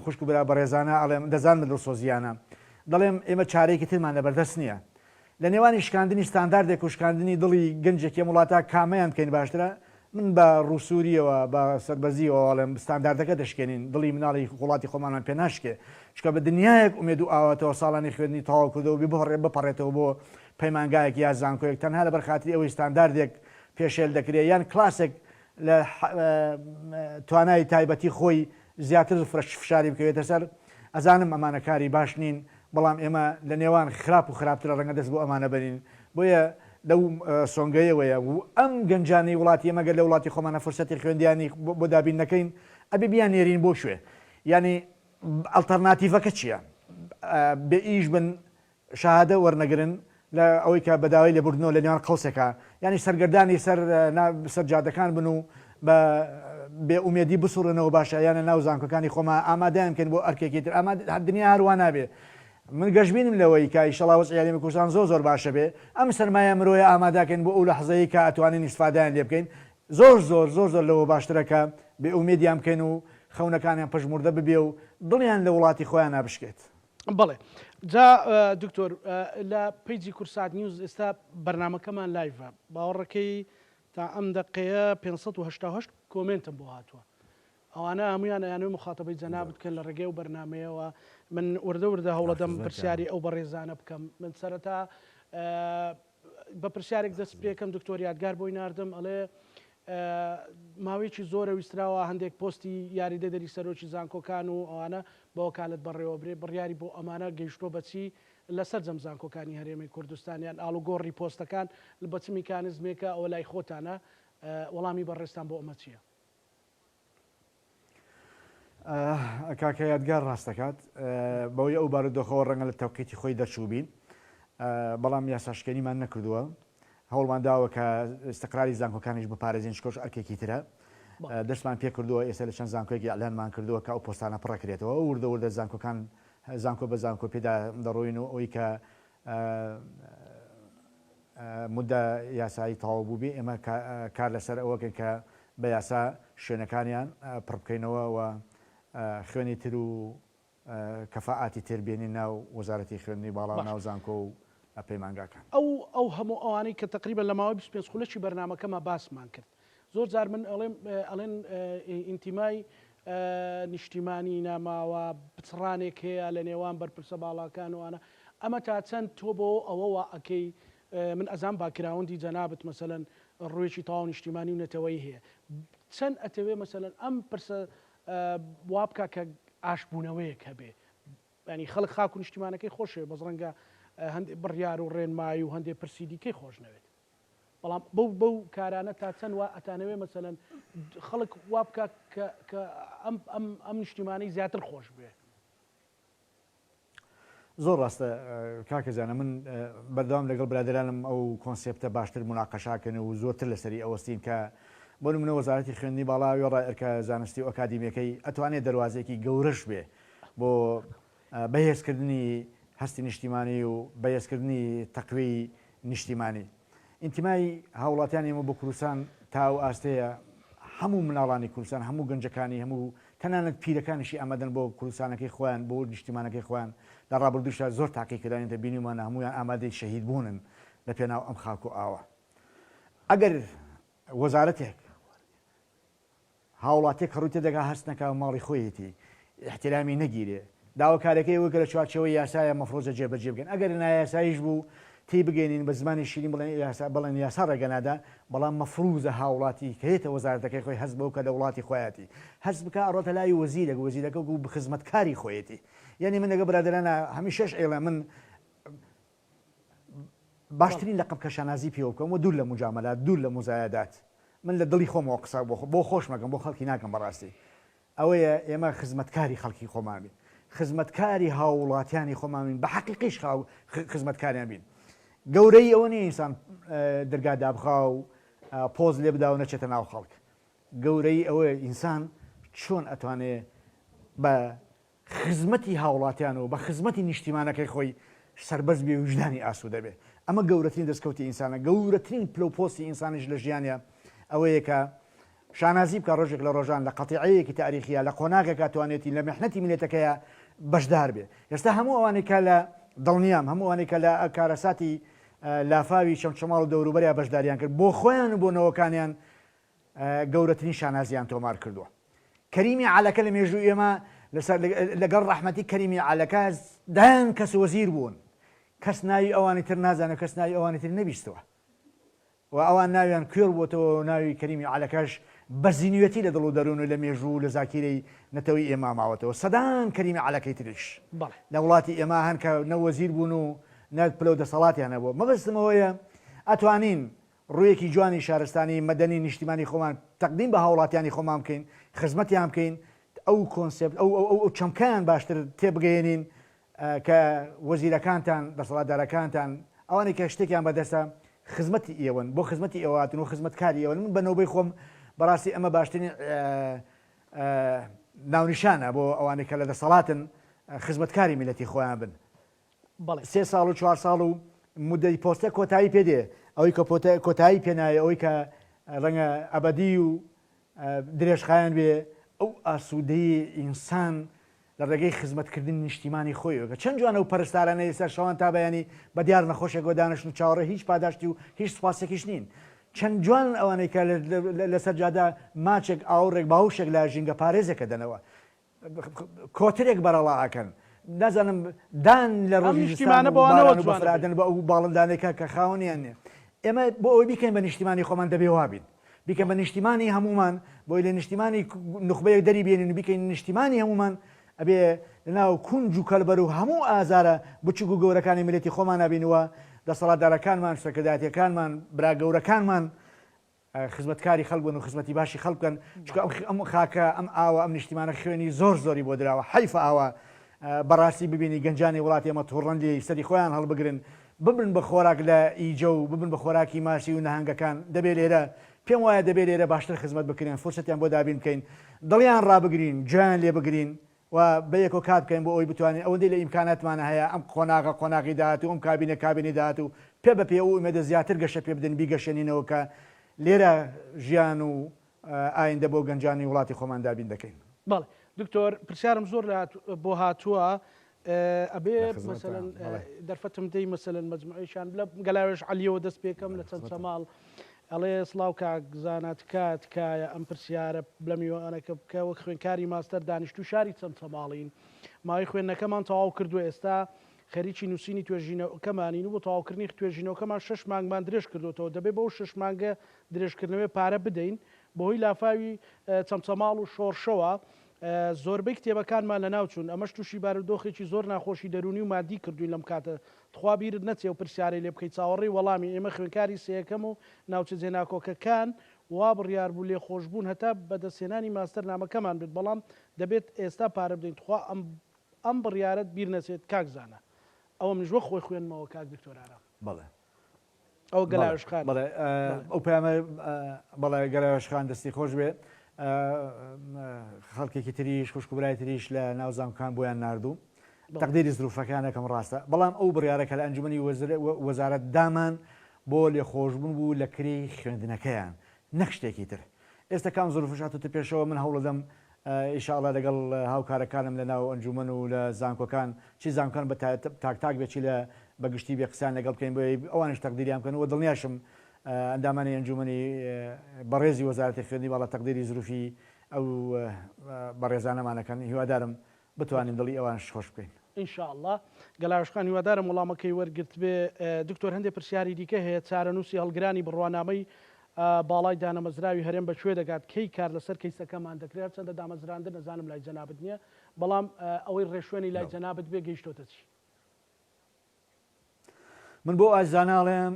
خوشک و برا بەڕێزانە ئەڵێم دەزانم دڵسۆزییانە دەڵێم ئێمە چارەیەکی ترمان لەبەردەست نییە. لە نێوانی شکاندنی ستانداردێک و شکاندنی دڵی گەنجێکی ئەم وڵاتە کامەیان بکەین باشترە؟ من بە ڕووسوورییەوە، بە سەربەرزییەوە ئەڵێم ستانداردەکە دەشکێنین، دڵی مناڵی وڵاتی خۆمانمان پێ ناشکێ، چونکە بە دنیایەک ئومێد و ئاواتەوە ساڵانی خوێندنی تەواو کردووە و بێ بپەڕێتەوە بۆ پەیمانگایەک یا زانکۆیەک تەنها لەبەر خاتری ئەوەی ستانداردێک پێشێل دەکرێ یان کلاسێک لە توانای تایبەتی خۆی زیاتر فشاری بکەوێتە سەر، ئەزانم ئەمانە کاری باش نین، بەڵام ئێمە لە نێوان خراپ و خراپترە ڕەنگە دەست بۆ ئەمانە بەرین، بۆیە لەو سۆنگەیەوەیە و ئەم گەنجانەی وڵاتی ئێمە گەر لە وڵاتی خۆمانە فرسەتی خوێندیانی بۆ دابین نەکەین ئەبێ بیاننێرین بۆ کوێ؟ یانی ئەڵتەرناتیڤەکە چییە؟ بێ ئیش بن شەهادە وەرنەگرن لە ئەوەی کە بە داوای لێبوردنەوە لە نێوان قەوسێکا یانی سەرگەردانی سەر سەر جادەکان بن و بە بێ ئومێدی بسوڕێنەوە باشە یانە ناو زانکۆکانی خۆمان ئامادەیان بکەین بۆ ئەرکێکی تر ئەمە دنیا هەر وا نابێ من گەشبینم لەوەی کە ئیشەڵا وەزعی هەرێمی کوردستان زۆر زۆر باشە بێ ئەم سەرمایە مرۆیە ئامادەکەین بۆ ئەو لەحزەیەی کە ئەتوانین ئیستفادەیان لێ بکەین زۆر زۆر زۆر زۆر لەوە باشترە کە بێ ئومێدیان بکەین و خەونەکانیان پەژموردە ببێ و دڵیان لە وڵاتی خۆیانا بشکێت. بەڵێ جا دکتۆر لە پەیجی کورسات نیوز ئێستا بەرنامەکەمان live ە باوەڕەکەی تا ئەم دەقەیە 588 کۆمێنتم بۆ هاتووە ئەوانە هەمویان ئەیانەوێ مخاتەبەی جەنابت بکەن لە ڕێگەی ئەو بەرنمەیەوە من وردە وردە هەوڵەدەم پرسیاری ئەو بەڕێزانە بکەم من سەرەتا بە پرسیارێک دەست پێکەم دکتۆر یادگار بۆی ناردم ئەڵێ ماوەیەکی زۆرە ویستراوە هەندێک پۆستی یاریدەدەری سەرۆکی زانکۆکان و ئەوانە بە وەکالەت بەڕێوەبرێ، بڕیاری بۆ ئەمانە گەیشتووە بە چی لە سەرجەم زانکۆکانی هەرێمی کوردستان یان ئاڵوگۆڕی پۆستەکان بە چ میکانزمێکە ئەوە لای خۆتانە وەڵامی بەڕێزتان بۆ ئەمە چییە؟ کاکە یادگار ڕاست دەکات بەوەی ئەو بارودۆخەوە ڕەنگە لە تەوقیتی خۆی دەرچووبین بەڵام یاساشکێنیمان نەکردووە هەوڵمان داوە کە ئیستقراری زانکۆکانیش بپارێزین چکۆش ئەرکێکی ترە دەستمان پێ کردووە ئێستا لە چەند زانکۆیەکی ئەلانمان کردووە کە ئەو پۆستانە پڕەکرێتەوە وردە وردە زانکۆکان زانکۆ بە زانکۆ پێدا دەڕۆین و ئەوەی کە مدە یاسایی تەواو بووبێ ئێمە کار لەسەر ئەوەکەین کە بە یاسا شوێنەکانیان پڕ بکەینەوە و خوێنی تر و کەفائاتی تر بێنین ناو وەزارەتی خوێندنی باڵا و ناو زانکۆ و پەیمانگاکان. ئەو ئەو هەموو ئەوانەی کە تەقریبەن لە ماوەی 25 خولەکی بەرنامەکەما باسمان کرد زۆر جار من ئەڵێم ئەڵێن ئینتیمای نیشتیمانی ناماوە پچڕانێک هەیە لە نێوان بەرپرسە باڵاکان و ئەوانە ئەمە تا چەند تۆ بۆ ئەوە وا ئەکەی من ئەزانم background ی جەنابت مەسەلەن ڕوویەکی تەواو نیشتیمانی و نەتەوەیی هەیە چەند ئەتەوێ مەسەلەن ئەم پرسە وا بکا کە ئاشتبوونەوەیەک هەبێ یانی خەڵک خاک و نیشتیمانەکەی خۆشەوێ بەس ڕەنگە هەندێ بڕیار و ڕێنمایی و هەندێ پرسی دیکەی خۆش نەوێت بەڵام بەو بەو کارانە تا چەند وا ئەتانەوێ مەسەلەن خەڵک وا بکا کە کە ئەم ئەم ئەم نیشتیمانەی زیاتر خۆش بوێ. زۆر ڕاستە کاکە زانا من بەردەوام لەگەڵ برادەرانم ئەو concept ە باشتر موناقەشاکەن و زۆرتر لەسەری ئەوەستین کە بۆ نمونە وەزارەتی خوێندنی باڵا وێڕای ئەرکە زانستی و ئەکادیمیەکەی ئەتوانێت دەروازەیەکی گەورەش بێ بۆ بەهێزکردنی هەستی نیشتیمانی و بەهێزکردنی تەقوی نیشتیمانی ئینتیمای هاوڵاتیانی ئێمە بۆ کوردستان تا ئەو ئاستەیە هەموو مناڵانی کوردستان هەموو گەنجەکانی هەموو تەنانەت پیرەکانیشی ئامادەن بۆ کوردستانەکەی خۆیان، بۆ نیشتیمانەکەی خۆیان. لە ڕابردووشدا زۆر تاقی کراوینەتە بینیومانە هەموویان ئامادەی شەهید بوونن لە پێناو ئەم خاک و ئاوە. ئەگەر وەزارەتێک هاوڵاتیەک کە ڕووی تێدەگا هەست نەکا ماڵی خۆیەتی ئیحترامی نەگیرێ داواکاریەکەی ئەوەی کە لە چوارچێوەی یاسایە مەفرۆزە جێبەجێ بکەن ئەگەر نایاساییش بوو تێی بگەینین بە زمانی شیرین بڵێن یاسا بڵێن یاسا ڕێگە نادا بەڵام مەفروزە هاوڵاتی کە یەتە وەزارەتەکەی خۆی هەست بەو کە لە وڵاتی خۆیەتی هەست بکا ئەڕۆتە لای وەزیرێک وەزیرەکە وەکو خزمەتکاری خۆیەتی یعنی من لەگە برادەرانە هەمیشەش ئەیڵێم من باشترین لەقەب کە شانازی پێوە بکەم و دوور لە موجامەلات دوور لە موزایەدات من لە دڵی خۆمەوە قسە بۆ بۆ خۆشمەکەم بۆ خەڵکی ناکەم بەڕاستی ئەوەیە ئێمە خزمەتکاری خەڵکی خۆمان بین خزمەتکاری هاووڵاتیانی خۆمان بین بە حەقیقیش خاو خزمەتکاریان بین گەورەی ئەوە نییە ئینسان دەرگا دابخا و پۆز لێ بدا و نەچێتە ناو خەڵک گەورەی ئەوەیە ئینسان چۆن ئەتوانێ بە خزمەتی هاوڵاتیان و بە خزمەتی نیشتیمانەکەی خۆی سەربەرز بێ ویژدانی ئاسوودە بێ. ئەمە گەورەترین دەستکەوتی ئینسانە، گەورەترین پلە و پۆستی ئینسانیش لە ژیانیا ئەوەیە کە شانازی بکا ڕۆژێک لە ڕۆژان لە قەتیعەیەکی تاریخیا لە قۆناغێکا توانێتی لە میحنەتی میللەتەکەیا بەشدار بێ. ئێستا هەموو ئەوانەی کە لە دڵنیام هەموو ئەوانەی کە لە کارەساتی لافاوی چەمچەماڵ و دەوروبەریا بەشداریان کرد بۆ خۆیان و بۆ نەوەکانیان گەورەترین شانازیان تۆمار کردووە. کەریمی عەلەکە لە مێژووی ئێمە لەسەر لەگەڵ ڕەحمەتی کەریمی عەلەکە دایان کەس وەزیر بوون کەس ناوی ئەوانی تر نازانێت کەس ناوی ئەوانی تر نەبیستوە و ئەوان ناویان کوێر بووەتەوە و ناوی کەریمی عەلەکەش بە زینوێتی لە دڵ و دەروون و لە مێژوو و لە زاکیرەی نەتەوەی ئێمە ماوەتەوە سەدان کەریمی عەلەکەی تریش لە وڵاتی ئێمە هەن کە نە وەزیر بوون و نە پلە و دەسەڵاتیان هەبووە مەبەستم ئەوەیە ئەتوانین ڕوویەکی جوانی شارستانی، مەدەنی، نیشتیمانی خۆمان تەقدیم بە هاوڵاتیانی خۆمان بکەین، خزمەتیان بکەین، ئەو کۆنسێپت، ئەو ئەو ئەو چەمکەیان باشتر تێبگەیەنین کە وەزیرەکانتان، دەسەڵاتدارەکانتان، ئەوانەی کە شتێکیان بەدەستە خزمەتی ئێوەن، بۆ خزمەتی ئێوە هاتوون و خزمەتکاری ئێوەن. من بە نۆبەی خۆم بەڕاستی ئەمە باشترین ناونیشانە بۆ ئەوانەی کە لە دەسەڵاتن خزمەتکاری میللەتی خۆیان بن. بەڵێ. سێ ساڵ و چوار ساڵ و مودەی پۆستە کۆتایی پێ دێ، ئەوەی کە پۆتە کۆتایی پێ نایە، ئەوەی کە ڕەنگە ئەبەدی و درێژخایەن بێ، ئەو ئاسوودەیی ئینسان لە ڕێگەی خزمەتکردنی نیشتیمانی خۆیەوە کە چەند جوانە ئەو پەرستارانەی ئێستا شەوان تا بەیانی بە دیار نەخۆشێکەوە دانیشتن و چاوەڕێی هیچ پاداشتی و هیچ سوپاسێکیش نین. چەند جوانن ئەوانەی کە لەسەر جادە ماچێک، ئاوڕێک، باوشێک لە ژینگەپارێزێک ئەدەنەوە. کۆترێک بەرەڵا ئەکەن نازانم دان لە ئەم ڕۆژی زستان نیشتیمانە و بەوانەوە باران و جوانە بەفر بێ. ئەدەن بە ئەو باڵندانەی کە کە خاوەنیان نیە ئێمە بۆ ئەوەی بیکەین بە نیشتیمانی خۆمان دەبێ وا بین بیکەین بە نیشتیمانی هەموومان بۆی لە نیشتیمانی نوخبەیەک دەری بێنین و بیکەین نیشتیمانی هەموومان ئەبێ لەناو کونج و کەلبەر و هەموو ئازارە بچوک و گەورەکانی میللەتی خۆمانا بین و دەسەڵاتدارەکانمان سەرکردایەتیەکانمان برا گەورەکانمان خزمەتکاری خەڵک بن و خزمەتی باشی خەڵک بکەن، چونکە ئەم خاکە، ئەم ئاوە، ئەم نیشتیمانە خوێنی زۆر زۆری بۆ دراوە، حەیفە ئاوا بەڕاستی ببینی گەنجانی وڵاتی ئێمە توڕەن لێی، سەری خۆیان هەڵبگرن، ببن بە خۆراک لە ئیجە و ببن بە خۆراکی ماسی و نەهەنگەکان، دەبێ لێرە، پێم وایە دەبێ لێرە باشتر خزمەت بکرێن، فرسەتیان بۆ دابین بکەین، دڵیان ڕابگرین، گوێیان لێ بگرین و بەیەکەوە کار بکەین بۆ ئەوەی بتوانین ئەوەندەی لە ئیمکاناتمانا هەیە ئەم قۆناغە قۆناغی داهاتوو، ئەم کابینە کابینەی داهاتوو پێ بە پێ ئەو ئومێدە زیاتر گەشە پێ بدەین، بیگەشێنینەوە کە لێرە ژیان و ئایندە بۆ گەنجانی وڵاتی خۆمان دابین دەکەین. بەڵێ دکتۆر پرسیارم زۆر بۆ هاتووە ئەبێ لە خزمەتتان، مەسەلەن بەڵێ. دەرفەتم دەی مەسەلەن مەجموعەیەکیان لە گەلاوێژ عەلیەوە دەست پێکەم لە چەند چەماڵ ئەڵێ سڵاو کاک زانا تکا تکایە ئەم پرسیارە لە میوانەکە بکە وەک خوێنکاری ماستەر دانیشتوو شاری چەمچەماڵین ماوەی خوێندنەکەمان تەواو کردووە ئێستا خەریکی نووسینی توێژینەوەکەمانین و بۆ تەواوکردنی توێژینەوەکەمان شەش مانگمان درێژ کردوتەوە دەبێ بەو شەش مانگە درێژکردنەوەی پارە بدەین بەهۆی لافاوی چەمچەماڵ و شۆڕشەوە زۆربەی کتێبەکانمان لەناوچوون، ئەمەش تووشی بارودۆخێکی زۆر ناخۆشی دەروونی و مادی کردووین لەم کاتە. تخوا بیرت نەچێ ئەو پرسیارەی لێ بکەی چاوەڕێی وەڵامی، ئێمە خوێندکاری سێیەکەم و ناوچە جێناکۆکەکان وا بڕیار بوو لێخۆشبوون هەتا بەدەستهێنانی ماستەر نامەکەمان بێت بەڵام دەبێت ئێستا پارە بدەین تخوا ئەم ئەم بڕیارەت بیر نەچێت کاک زانا. ئەوە منیش وەک خۆی خوێندمەوە کاک دکتۆر ئارام. بەڵێ. ئەوە گەلاوێژ خان. بەڵێ ئەو پەیامە بەڵێ گەلاوێژ خان دەستی خۆش بێ خەڵکێکی تریش خوشک و برای تریش لە ناو زانکۆکان بۆیان ناردوو تەقدیری زروفەکانەکەم ڕاستە بەڵام ئەو بڕیارە کە لە ئەنجومەنی وەزارەت دامان بۆ لێخۆشبوون بوو لە کرێی خوێندنەکەیان نەک شتێکی تر ئێستا کام زروفش هاتوتە پێشەوە من هەوڵەدەم. ئیشاڵا لەگەڵ هاوکارەکانم لە ناو ئەنجومەن و لە زانکۆکان چی زانکۆکان بە تاک تاک بێ چی لە بە گشتی بێ قسەیان لەگەڵ بکەین بۆیە ئەوانیش تەقدیریان بکەن و دڵنیاشم ئەندامانی ئەنجومەنی بەڕێزی وەزارەتی خوێندنی باڵا تەقدیری زروفی ئەو بەڕێزانەمان ئەکەن هیوادارم بتوانین دڵی ئەوانش خۆش بکەین. ان شاء اللە گەلاوێژ خان هیوادارم وەڵامەکەی وەرگرتبێ دکتۆر هەندێ پرسیاری دیکە هەیە چارەنووسی هەڵگرانی بڕوانامەی باڵای دانەمەزراوی هەرێم بە کوێ دەگات کەی کار لەسەر کەیسەکەمان دەکرێت هەرچەندە دامەزراندن ئەزانم لای جەنابت نییە بەڵام ئەوەی ڕێشوێنی لای جەنابت بێ گەیشتۆتە چی؟ من بۆ ئازیزانە ئەڵێم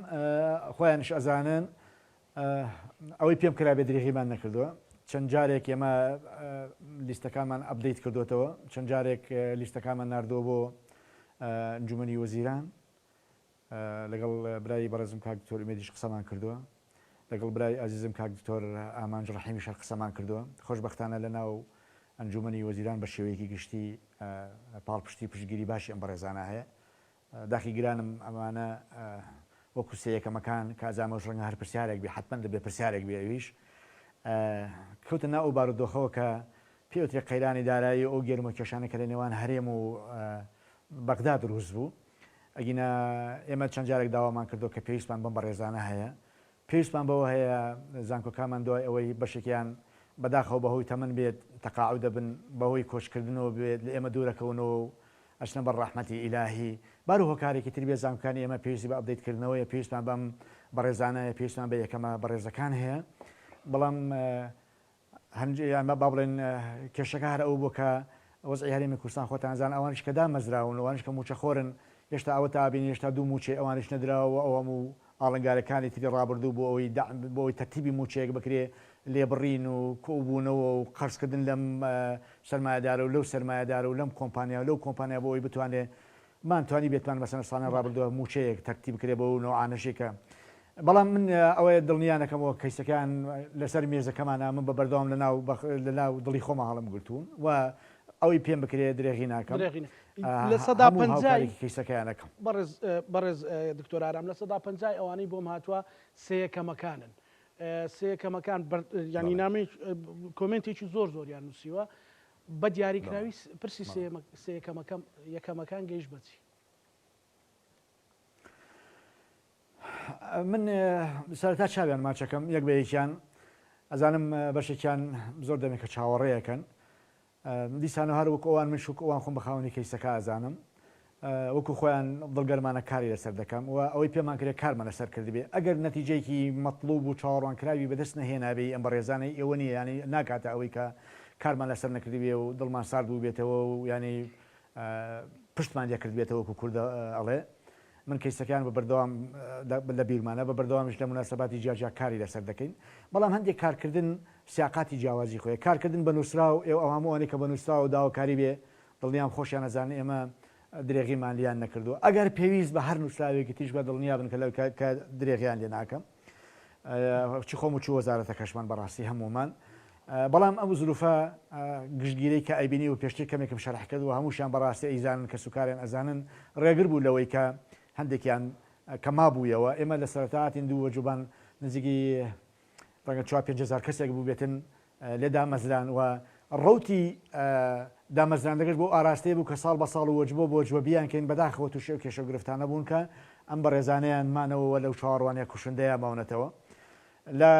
خۆیانش ئەزانن ئەوەی پێم کرابێ درێغیمان نەکردووە چەند جارێک ئێمە لیستەکانمان update کردوێتەوە چەند جارێک لیستەکانمان نردووە بۆ ئەنجومەنی وەزیران لەگەڵ برای بەڕێزم کاک دکتۆر ئومێدیش قسەمان کردووە لەگەڵ برای ئازیزم کاک دکتۆر ئامانج ڕەحیمیش هەر قسەمان کردووە خۆشبەختانە لە ناو ئەنجومەنی وەزیران بە شێوەیەکی گشتی پاڵپشتی پشتگیری باشی ئەم بەڕێزانە هەیە داخی گرانم ئەمانە وەکو سێ یەکەمەکان کە ئەزانمەوەش ڕەنگە هەر پرسیارێک بێ حەتمەن دەبێ پرسیارێک بێ ئەویش کەوتە ناو ئەو بارودۆخەوە کە پێوترێ قەیرانی دارایی و ئەو گێرمە کێشانە کە لە نێوان هەرێم و بەغدا دروست بوو ئەگینا ئێمە چەند جارێک داوامان کردو کە پێویستمان بەم بەڕێزانە هەیە پێویستمان بەوە هەیە زانکۆکانمان دوای ئەوەی بەشێکیان بەداخەوە بەهۆی تەمەن بێت تەقاعود دەبن، بەهۆی کۆچکردنەوە بێت لە ئێمە دوورەکەونەوە و ئەچنە بەر ڕەحمەتی ئیلاهی، بار و هۆکارێکی تر بێت زانکۆکانی ئێمە پێویستی بە update کردنەوەیە، پێویستمان بەم بەڕێزانە هەیە، پێویستمان بە یەکەمە بەڕێزەکان هەیە، بەڵام هەنج یان با بڵێن کێشەکە هەر ئەوە بووە کە وەزعی هەرێمی کوردستان خۆتان ئەزانن ئەوانیش کە دامەزراون ئەوانیش کە مووچەخۆرن هێشتا ئەوە تا بینی هێشتا دوو مووچەی ئەوانیش نەدراوە و ئەو هەموو ئاڵنگارەکانی تری ڕابردوو بۆ ئەوەی دەعم بۆ ئەوەی تەرتیبی مووچەیەک بکرێ لێبڕین و کۆبوونەوە و قەرزکردن لەم سەرمایەدارە و لەو سەرمایەدارە و لەم کۆمپانیا و لەو کۆمپانیا بۆ ئەوەی بتوانێ مان توانی بێتمان مەسەلەن ساڵانی ڕابردووە مووچەیەک تەرتیب بکرێ بەو نەوعانەشی کە بەڵام من ئەوەیە دڵنیا نەکەمەوە کەیسەکان لەسەر مێزەکەمانە من بە بەردەوام لە ناو لە ناو دڵی خۆما هەڵم گرتوون و ئەوەی پێم بکرێ درێغی ناکەم درێغی لە هەموو 50% هاوکارێکی کەیسەکەیان ئەکەم. بەڕێز بەڕێز دکتۆر ئارام 50% ئەوانەی بۆم هاتووە سێیەکەمەکانن سێیەکەمەکان یانی نامەی کۆمێنتێکی زۆر زۆریان نووسیوە بە دیاریکراوی پرسی سێیەکەمەکەم یەکەمەکان گەیشت بە چی؟ من سەرەتا چاویان ماچەکەم یەک بە یەکیان ئەزانم بەشێکیان زۆر دەمێکە چاوەڕێیەکەن دیسانەوە هەر وەکو ئەوان منش وەکو ئەوان خۆم بە خاوەنی کەیسەکە ئەزانم وەکو خۆیان دڵگەرمانە کاری لەسەر دەکەم و ئەوەی پێمان کرێ کارمان لەسەر کردبێ ئەگەر نەتیجەیەکی مەتڵوب و چاوەڕوانکراوی بەدەست نەهێنابێ ئەم بەڕێزانەی ئێوە نییە یانی ناکاتە ئەوەی کە کارمان لەسەر نەکردبێ و دڵمان سارد بووبێتەوە و یانی پشتمان لێ کردبێتەوە وەکو کوردە ئەڵێ من کەیسەکەیان بە بەردەوام لە بیرمانە بە بەردەوامیش لە موناسەباتی جیاجیا کاری لەسەر دەکەین بەڵام هەندێک کارکردن سیاقاتی جیاوازی خۆیە کارکردن بە نووسراو ئێوە ئەو هەموو ئەوانەی کە بە نووسراو داواکاری بێ دڵنیام خۆشیان ئەزانن ئێمە درێغیمان لیان نەکردووە ئەگەر پێویست بە هەر نووسراوێکی تریش بە دڵنیا بن کە لەو کە درێغیان لێ ناکەم چ خۆم و چ وەزارەتەکەشمان بەڕاستی هەموومان بەڵام ئەم زروفە گشتگیرەی کە ئەیبینی و پێشتر کەمێکم شەرح کرد و هەمووشیان بەڕاستی ئەیزانن کەسوکاریان ئەزانن ڕێگر بوو لەوەی کە هەندێکیان کە مابوویەوە ئێمە لە سەرەتا هاتین دوو وەجوبان نزیکی ڕەنگە چوار 5000 کەسێک بووبێتن لێ دامەزران و ڕەوتی دامەزراندەکەش بۆ ئاراستەیە بوو کە ساڵ بە ساڵ و وەجبە بۆ وەجبە بیانکەین، بەداخەوە تووشی ئەو کێشە و گرفتانە بوون کە ئەم بەڕێزانەیان مانەوە و لەو چاوەڕوانیە کوشندەیە ماونەتەوە. لە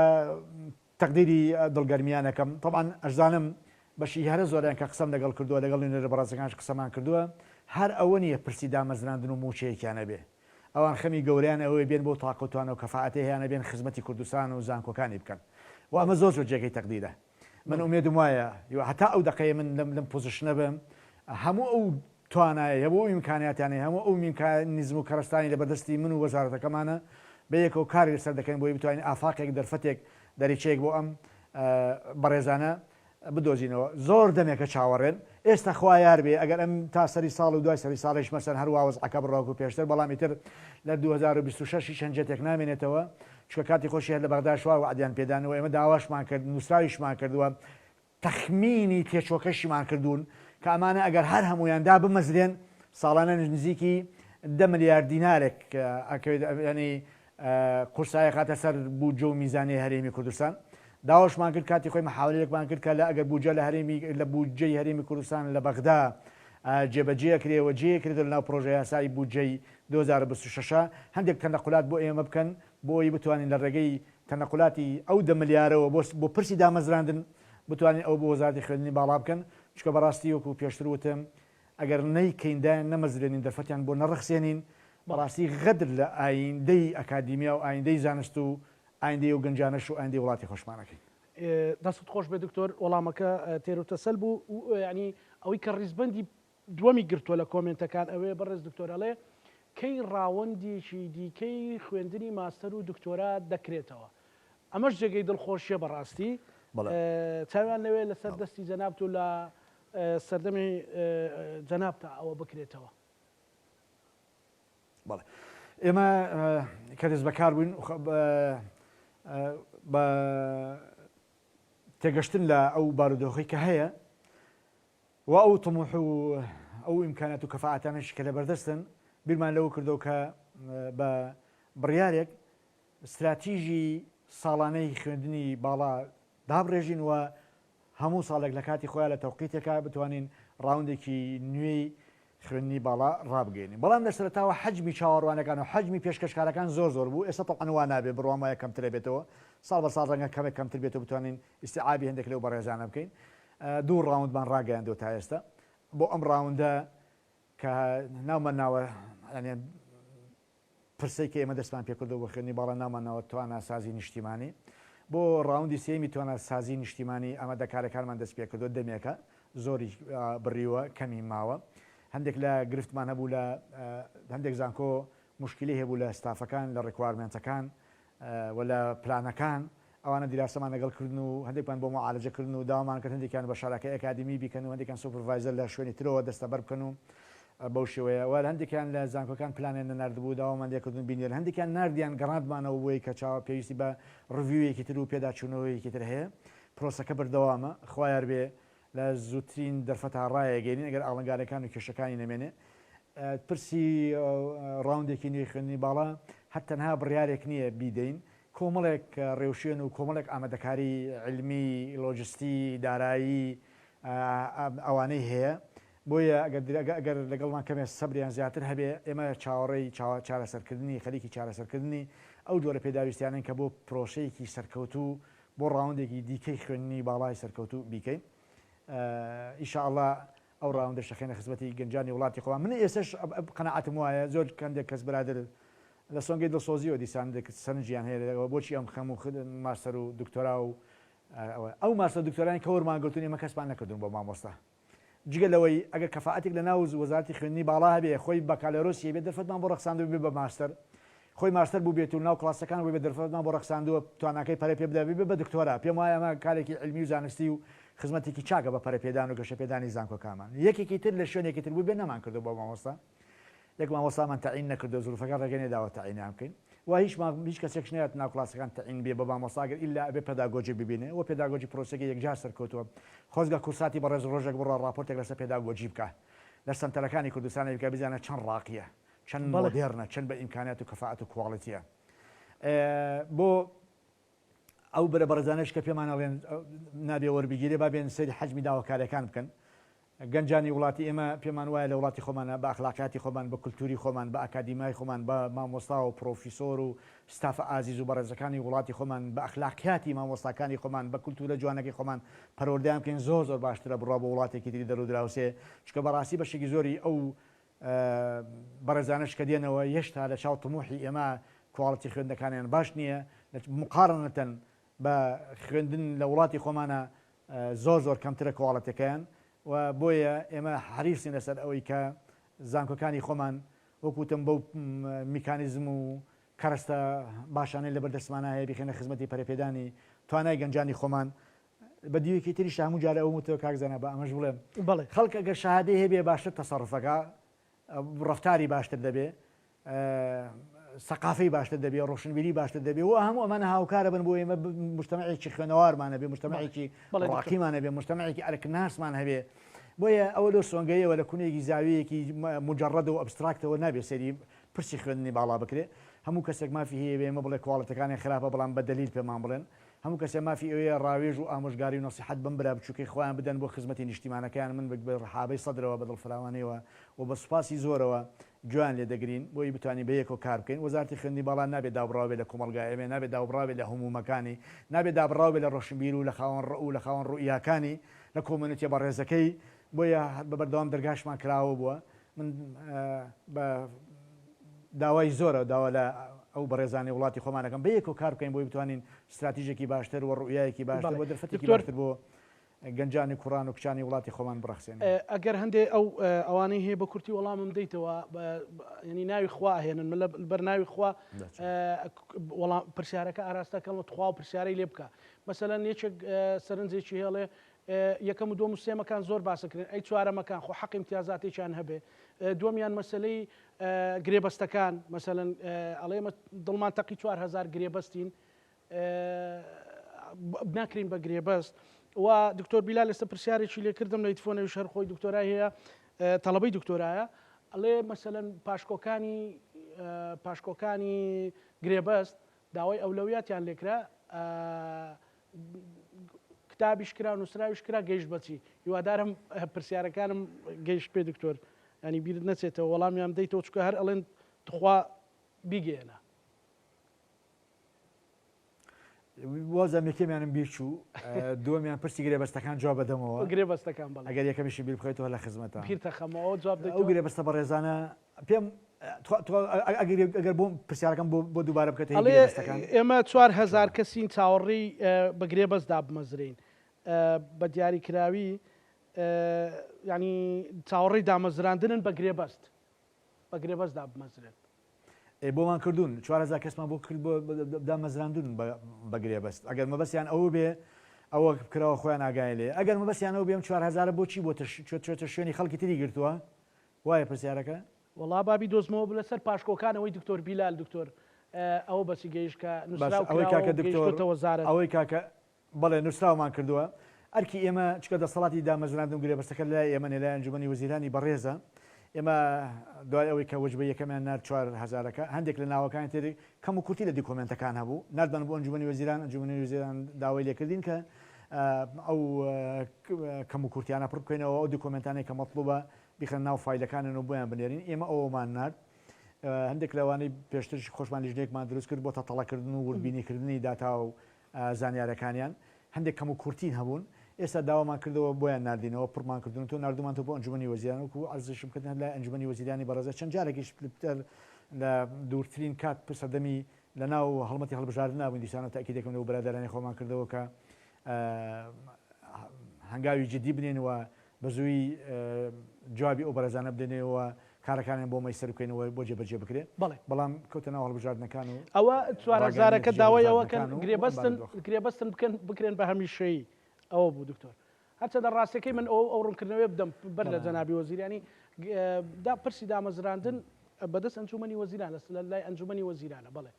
تەقدیری دڵگەرمیانەکەم تەبعەن ئەشزانم بەشی هەرە زۆریان کە قسەم لەگەڵ کردووە لەگەڵ نوێنەرە بەڕێزەکانش قسەمان کردووە هەر ئەوە نییە پرسی دامەزراندن و مووچەیەکیان هەبێ ئەوان خەمی گەورەیان ئەوەیە بێن بەو تاقە و توانا و کەفائەتەی هەیانە بێن خزمەتی کوردستان و زانکۆکانی بکەن و ئەمە زۆر زۆر جێگەی تەقدیرە من ئومێدم وایە هەتا ئەو دەقەیە من لەم لەم position ە بم هەموو ئەو توانایە هەموو ئەو ئیمکانیاتانەی هەموو ئەو میکانیزم و کەرەستانی لە بەردەستی من و وەزارەتەکەمانە بەیەکەوە کاری لەسەر دەکەین بۆی بتوانین ئافاقێک دەرفەتێک دەریچەیەک بۆ ئەم بەڕێزانە بدۆزینەوە زۆر دەمێکە چاوەڕێن ئێستا خوا یار بێ ئەگەر ئەم تا سەری ساڵ و دوای سەری ساڵیش مەسەن هەر وا وەزعەکە بڕوا وەکو پێشتر بەڵام ئیتر لە 2026 هیچ هەنجەتێک نامێنێتەوە چونکە کاتی خۆشی هەر لە بەغداش وا وەعدیان پێدان و ئێمە داواشمان کرد نووسراویشمان کرد و تەخمینی تێچووەکەشیمان کردوون کە ئەمانە ئەگەر هەر هەموویان دابمەزرێن ساڵانە نزیکی دە ملیار دینارێک ئەکەوێت یانی قورسایی خاتە سەر بودجە و میزانیەی هەرێمی کوردستان. داواشمان کرد کاتی خۆی محاولەیەکمان کرد کە لە ئەگەر بودجە لە هەرێمی لە بودجەی هەرێمی کوردستان لە بەغدا جێبەجێ کرێ و جێ کرێتەوە لەناو پرۆژە یاسای بودجەی 2026 هەندێک تەنەقولات بۆ ئێمە بکەن بۆ ئەوەی بتوانین لە ڕێگەی تەنەقولاتی ئەو دە ملیارەوە بۆ بۆ پرسی دامەزراندن بتوانین ئەوە بۆ وەزارەتی خوێندنی باڵا بکەن چونکە بەڕاستی وەکو پێشتر وتم ئەگەر نەیکەین دایان نەمەزرێنین دەرفەتیان بۆ نەڕەخسێنین بەڕاستی غەدر لە ئایندەی ئەکادیمیا و ئایندەی زانست و ئایندەی ئەو گەنجانەش و ئایندەی وڵاتی خۆشمان ئەکەین. دەستت خۆش بێت دکتۆر وەڵامەکە تێروتەسەل بوو یانی ئەوەی کە ڕیزبەندی دووەمی گرتووە لە کۆمێنتەکان ئەوەیە بەڕێز دکتۆر ئەڵێ کەی ڕاوەندێکی دیکەی خوێندنی ماستەر و دکتۆرا دەکرێتەوە ئەمەش جێگەی دڵخۆشیە بەڕاستی چاویان لەوێ لەسەر دەستی جەنابت و لە سەردەمی جەنابتا ئەوە بکرێتەوە. بەڵێ ئێمە کە دەست بەکار بووین بە تێگەشتن لە ئەو بارودۆخی کە هەیە و ئەو تموح و ئەو ئیمکانات و کەفاعەتانەش کە لەبەردەستن بیرمان لەوە کردەوە کە بە بڕیارێک ستراتیژی ساڵانەی خوێندنی باڵا دابڕێژین و هەموو ساڵێک لە کاتی خۆیا لە تەوقیتێکا بتوانین ڕاوندێکی نوێی خوێندنی باڵا ڕابگەیەنین. بەڵام لە سەرەتاوە حەجمی چاوەڕوانەکان و حەجمی پێشکەشکارەکان زۆر زۆر بوو، ئێستا تەبعەن وا نابێت، بڕوام وایە کەمتر ئەبێتەوە، ساڵ بە ساڵ ڕەنگە کەمێک کەمتر بێتەوە بتوانین ئیستیعابی هەندێک لەو بەڕێزانە بکەین. دوو ڕاوندمان ڕاگەیاندووە تا ئێستا. بۆ ئەم ڕاوندە کە ناومان ناوە یانی پرسەی کە ئێمە دەستمان پێکردووە بۆ خوێندنی باڵا ناومان ناوە تواناسازی نیشتیمانی. بۆ ڕاوندی سێیەمی تواناسازی نیشتیمانی ئامادەکارەکانمان دەست پێکردووە دەمێکە زۆری بڕیوە کەمی ماوە. هەندێک لە گرفتمان هەبوو لە هەندێک زانکۆ موشکیلەی هەبوو لە ستافەکان لە requirement ەکان و لە پلانەکان ئەوانە دیراسەمان لەگەڵ کردن و هەندێکمان بۆ معالەجە کردن و داوامان کرد هەندێکیان بە شاراکەی ئەکادیمی بیکەن و هەندێکیان supervisor لە شوێنی ترەوە دەستەبەر بکەن و بەو شێوەیە و هەندێکیان لە زانکۆکان پلانیان نەناردبوو داوامان لێکردن بینێرن هەندێکیان ناردیان گەڕاندمانەوە بۆی کە چاوە پێویستی بە review ێکی تر و پێداچوونەوەیەکی تر هەیە پرۆسەکە بەردەوامە خوایار بێ لە زووترین دەرفەتا ڕایەگەینین ئەگەر ئاڵنگاریەکان و کێشەکانی نەمێنێ. پرسی ڕاوندێکی نوێی خوێندنی باڵا هەر تەنها بڕیارێک نییە بیدەین، کۆمەڵێک ڕێوشوێن و کۆمەڵێک ئامادەکاری عیلمی، لۆجستی، دارایی ئەوانەی هەیە. بۆیە ئەگەر لەگەڵمان کەمێ سەبریان زیاتر هەبێ ئێمە چاوەڕێی چارەسەرکردنی خەریکی چارەسەرکردنی ئەو جۆرە پێداویستیانەین کە بۆ پرۆسەیەکی سەرکەوتوو بۆ ڕاوندێکی دیکەی خوێندنی باڵای سەرکەوتوو بیکەین ان شاء اللە ئەو ڕاوندەش دەخەینە خزمەتی گەنجانی وڵاتی خۆمان من ئێستش قەناعەتم وایە زۆر کەندێک کەس برادر لە سۆنگەی دڵسۆزیەوە دیسان سەرنجیان هەیە لەگەڵ بۆچی ئەم خەم و ماستەر و دکتۆرا و ئەو ماستەر دکتۆرانی کە وەرمان گرتوون ئێمە کەسمان نەکردوون بۆ مامۆستا جگە لەوەی ئەگەر کەفائەتێک لە ناو وەزارەتی خوێندنی باڵا هەبێ خۆی بەکالۆرۆسی هەبێ دەرفەتمان بۆ ڕەخساندووە ببێ بە ماستەر، خۆی ماستەر بووبێت و ناو کڵاسەکان بووبێ دەرفەتمان بۆ ڕەخساندووە تواناکەی پەرە پێ بدا ببێ بە دکتۆرا، پێم وایە ئەمە کارێکی عیلمی و زانستی و خزمەتێکی چاکە بە پەرەپێدان و گەشەپێدانی زانکۆکانمان. یەکێکی تر لە شوێنێکی تر بووبێ نەمانکردووە بۆ مامۆستا. یەک مامۆستامان تەعین نەکردووە زروفەکان ڕێگەی نەداوە تەعینیان بکەین و هیچ هیچ کەسێکش نەیات ناو کلاسەکان تەعین بێ بە مامۆستا گەر ئیلا ئەبێ پێداگۆجی ببینێ و پێداگۆجی پرۆسەکەی یەکجار سەرکەوتووە خۆزگە کورساتی بەڕێز ڕۆژێک بڕوا ڕاپۆرتێک لەسەر پێداگۆجی بکا لە سەنتەرەکانی کوردستانی بکە بزانە چەند ڕاقیە چەند مۆدێرنە چەند بە ئیمکانیات و کەفاءەت و quality ە بۆ ئەو برە بەڕێزانەش کە پێمان ئەڵێن نابێ وەربگیرێ با بێن سەیری حەجمی داواکاریەکان بکەن. گەنجانی وڵاتی ئێمە پێمان وایە لە وڵاتی خۆمانە بە ئەخلاقیاتی خۆمان بە کولتوری خۆمان بە ئەکادیمای خۆمان بە مامۆستا و پرۆفیسۆر و ستافە ئازیز و بەڕێزەکانی وڵاتی خۆمان بە ئەخلاقیاتی مامۆستاکانی خۆمان بە کولتورە جوانەکەی خۆمان پەروەردەیان بکەین زۆر زۆر باشترە بڕوا بۆ وڵاتێکی تری دەرودراوسێ چونکە بەڕاستی بەشێکی زۆری ئەو بەڕێزانەش کە دێنەوە هێشتا لە چاو تموحی ئێمە quality خوێندنەکانیان باش نییە مقارنەتەن بە خوێندن لە وڵاتی خۆمانە زۆر زۆر کەمترە quality ەکەیان و بۆیە ئێمە حەریسین لەسەر ئەوەی کە زانکۆکانی خۆمان وەکوتم بەو میکانیزم و کەرەستە باشانەی لەبەردەستمانە هەیە بیخێنە خزمەتی پەرەپێدانی توانای گەنجانی خۆمان بە دیوێکی تریشا هەموو جارێ ئەوم وتەوە کاک زانا با ئەمەش بڵێم بەڵێ. خەڵک ئەگەر شەهادەی هەبێ باشتر تەسەڕوفەکا ڕەفتاری باشتر دەبێ سەقافەی باشتر دەبێ ڕۆشنبیری باشتر دەبێ و هەموو ئەمانە هاوکارە بن بۆ ئێمە مجتەمعێکی خوێنەوارمان هەبێ مجتەمعێکی بەڵێ دکتۆر. ڕاقیمان هەبێ مجتەمعێکی ئەرکناسمان هەبێ بۆیە ئەوە لەو سۆنگەیەوە لە کونێکی زاویەیەکی مجرد و abstract ەوە نابێ سەیری پرسی خوێندنی باڵا بکرێ هەموو کەسێک مافی هەیە بێ ئێمە بڵێ quality ەکانی خراپە بەڵام بە دەلیل پێمان بڵێن. هەموو کەسێ مافی ئەوەیە ڕاوێژ و ئامۆژگاری و نەسیحەت بەم برا بچووکەی خۆیان بدەن بۆ خزمەتی نیشتیمانەکەیان، من بە ڕحابەی سەدرەوە بە دڵفراوانیەوە و بە سوپاسی زۆرەوە گوێیان لێ دەگرین بۆی بتوانین بەیەکەوە کار بکەین، وەزارەتی خوێندنی باڵا نابێ دابڕاو بێ لە کۆمەڵگای ئێمە، نابێ دابڕاو بێ لە هومومەکانی، نابێ دابڕاو بێ لە ڕۆشنبیر و لە خاوەن ڕەئو و لە خاوەن ڕوئیاکانی، لە کۆمۆنیتیە بەڕێزەکەی، بۆیە بە بەردەوام دەرگاشمان کراوە بووە، من بە داوای زۆرە داوا لە ئەو بەڕێزانەی وڵاتی خۆمان ئەکەم بەیەکەوە کار بکەین بۆی بتوانین ستراتیژێکی باشتر و ڕوئیایەکی باشتر و دەرفەتێکی باشتر بۆ گەنجانی کوڕان و کچانی وڵاتی خۆمان بڕەخسێنین. ئەگەر هەندێ ئەو ئەوانەی هەیە بە کورتی وەڵامم دەیتەوە یعنی ناوی خوا ئەهێنن من لەبەر ناوی خوا وەڵام پرسیارەکە ئاراستە کەم و تخوا و پرسیارەی لێ بکە مەسەلەن یەکێک سەرنجێکی هێڵێ یەکەم و دووەم و سێمەکان زۆر باسەکرێن ئەی چوارەمەکان خۆ حەق ئیمتیازاتێکیان هەبێ دووەمیان مەسەلەی گرێبەستەکان مەسەلەن ئەڵێ دڵمان تەقی 4000 گرێبەستین ناکرین بە گرێبەست و دکتۆر بیلال ئێستا پرسیارێکی لێکردم لە ئیتفۆنەویش هەر خۆی دکتۆرای هەیە تەڵەبەی دکتۆرایە ئەڵێ مەسەلەن پاشکۆکانی پاشکۆکانی گرێبەست داوای ئەولەویاتیان لێکرا کتابیش کرا نووسراویش کرا گەیشت بەچی هیوادارم پرسیارەکانم گەیشت پێ دکتۆر ینی بیرت نەچێتەوە وەڵامیان بدەیتەوە چکە هەر ئەڵێن تخوا بیگەێنە وازم یەکەمیانم بیر چوو دووەمیان پرسی گرێبەستەکان جواب بەدەمەوە گرێبەستەکان بەڵێ ئەگەر یەکەمیشی بیر بخەیتەوە لە خزمەتە بیرتەخەمەوە جواب ئەو گرێبەستە بەڕێزانە پێم ئەگەر بۆم پرسیارەکەم بۆ دووبارە بکەێت ئێمە 4هزار کەسین چاوەڕێی بە گرێبەست دابمەزرین بە دیاریکراوی ینی چاوەڕێی دامەزراندنن بە گرێبەست بە گرێبەست دابمەزرێن. ئێ بۆمان کردوون 4000 کەسمان بۆ کرد بۆ دامەزراندون بە گرێبەست ئەگەر مەبەستیان ئەوە بێ ئەوە کراوە خۆیان ئاگای لێ ئەگەر مەبەستیان ئەو بێم 4000 بۆچی بۆ چۆتە شوێنی خەڵکی تری گرتووە وایە پرسیارەکە؟ وەڵا با بیدۆزمەوە لەسەر پاشکۆکانەوەی دکتۆر بیلال دکتۆر ئەوە بەچی گەیشت کە نووسراو ئەوەی کاکە دکتۆر ئەوەی کاکە بەڵێ نووسراومان کردووە. ئەرکی ئێمە، چونکە دەسەڵاتی دامەزراندن و گرێبەستەکە لەلای ئێمە نیە، لای ئەنجومەنی وەزیرانی بەڕێزە. ئێمە دوای ئەوەی کە وەجبەی یەکەمیان نارد چوار هەزارەکە، هەندێک لە ناوەکانی تر کەم و کورتی لە دیکۆمێنتەکان هەبوو، ناردمان بۆ ئەنجومەنی وەزیران، ئەنجومەنی وەزیران داوای لێکردین کە ئەو کەم و کورتیانە پڕ بکەینەوە، ئەو دیکۆمێنتانەی کە مەتڵوبە بیخەنە ناو فایلەکانیان و بۆیان بنێرین. ئێمە ئەوەمان نارد. هەندێک لەوانەی پێشتریش خۆشمان لیژنەیەکمان دروست کرد بۆ تەتەڵەکردن و وردبینیکردنی داتا و زانیارەکانیان هەندێک کەموکورتی هەبوون، ئێستا داوامان کردەوە بۆیان ناردینەوە، پڕمان کردوون تۆ ناردوومانتەوە بۆ ئەنجومەنی وەزیران، وەکو عەرزیشم کرد هەر لای ئەنجومەنی وەزیرانی بەڕێزە چەند جارێکیش پتر لە دوورترین کات سەردەمی لە ناو هەڵمەتی هەڵبژاردنا بووین دیسانەوە تەئکیدێکم لەو برادەرانی خۆمان کردەوە کە هەنگاوی جدی بنێن و بە زوویی جوابی ئەو بەڕێزانە بدەینەوە و کارەکانیان بۆ مەیسەر بکەین و بۆ جێبەجێ بکرێ. بەڵێ. بەڵام کەوتە ناو هەڵبژاردنەکان و ئەوە ڕاگەیاندنی چوارهەزارەکە نەتیجەی داوای ئەوە کەن هەڵبژاردنەکان و ئەم گرێبەستن بارودۆخە. گرێبەستن بکەن بکرێن بە هەمیشەیی ئەوە بوو دکتۆر. هەرچەندە ڕاستیەکەی من ئەو ئەو ڕوونکردنەوەیە بدەم بەر لە بەڵێ. جەنابی وەزیر یانی دا پرسی دامەزراندن بەدەست ئەنجوومەنی وەزیران لە لای ئەنجوومەنی وەزیرانە بەڵێ.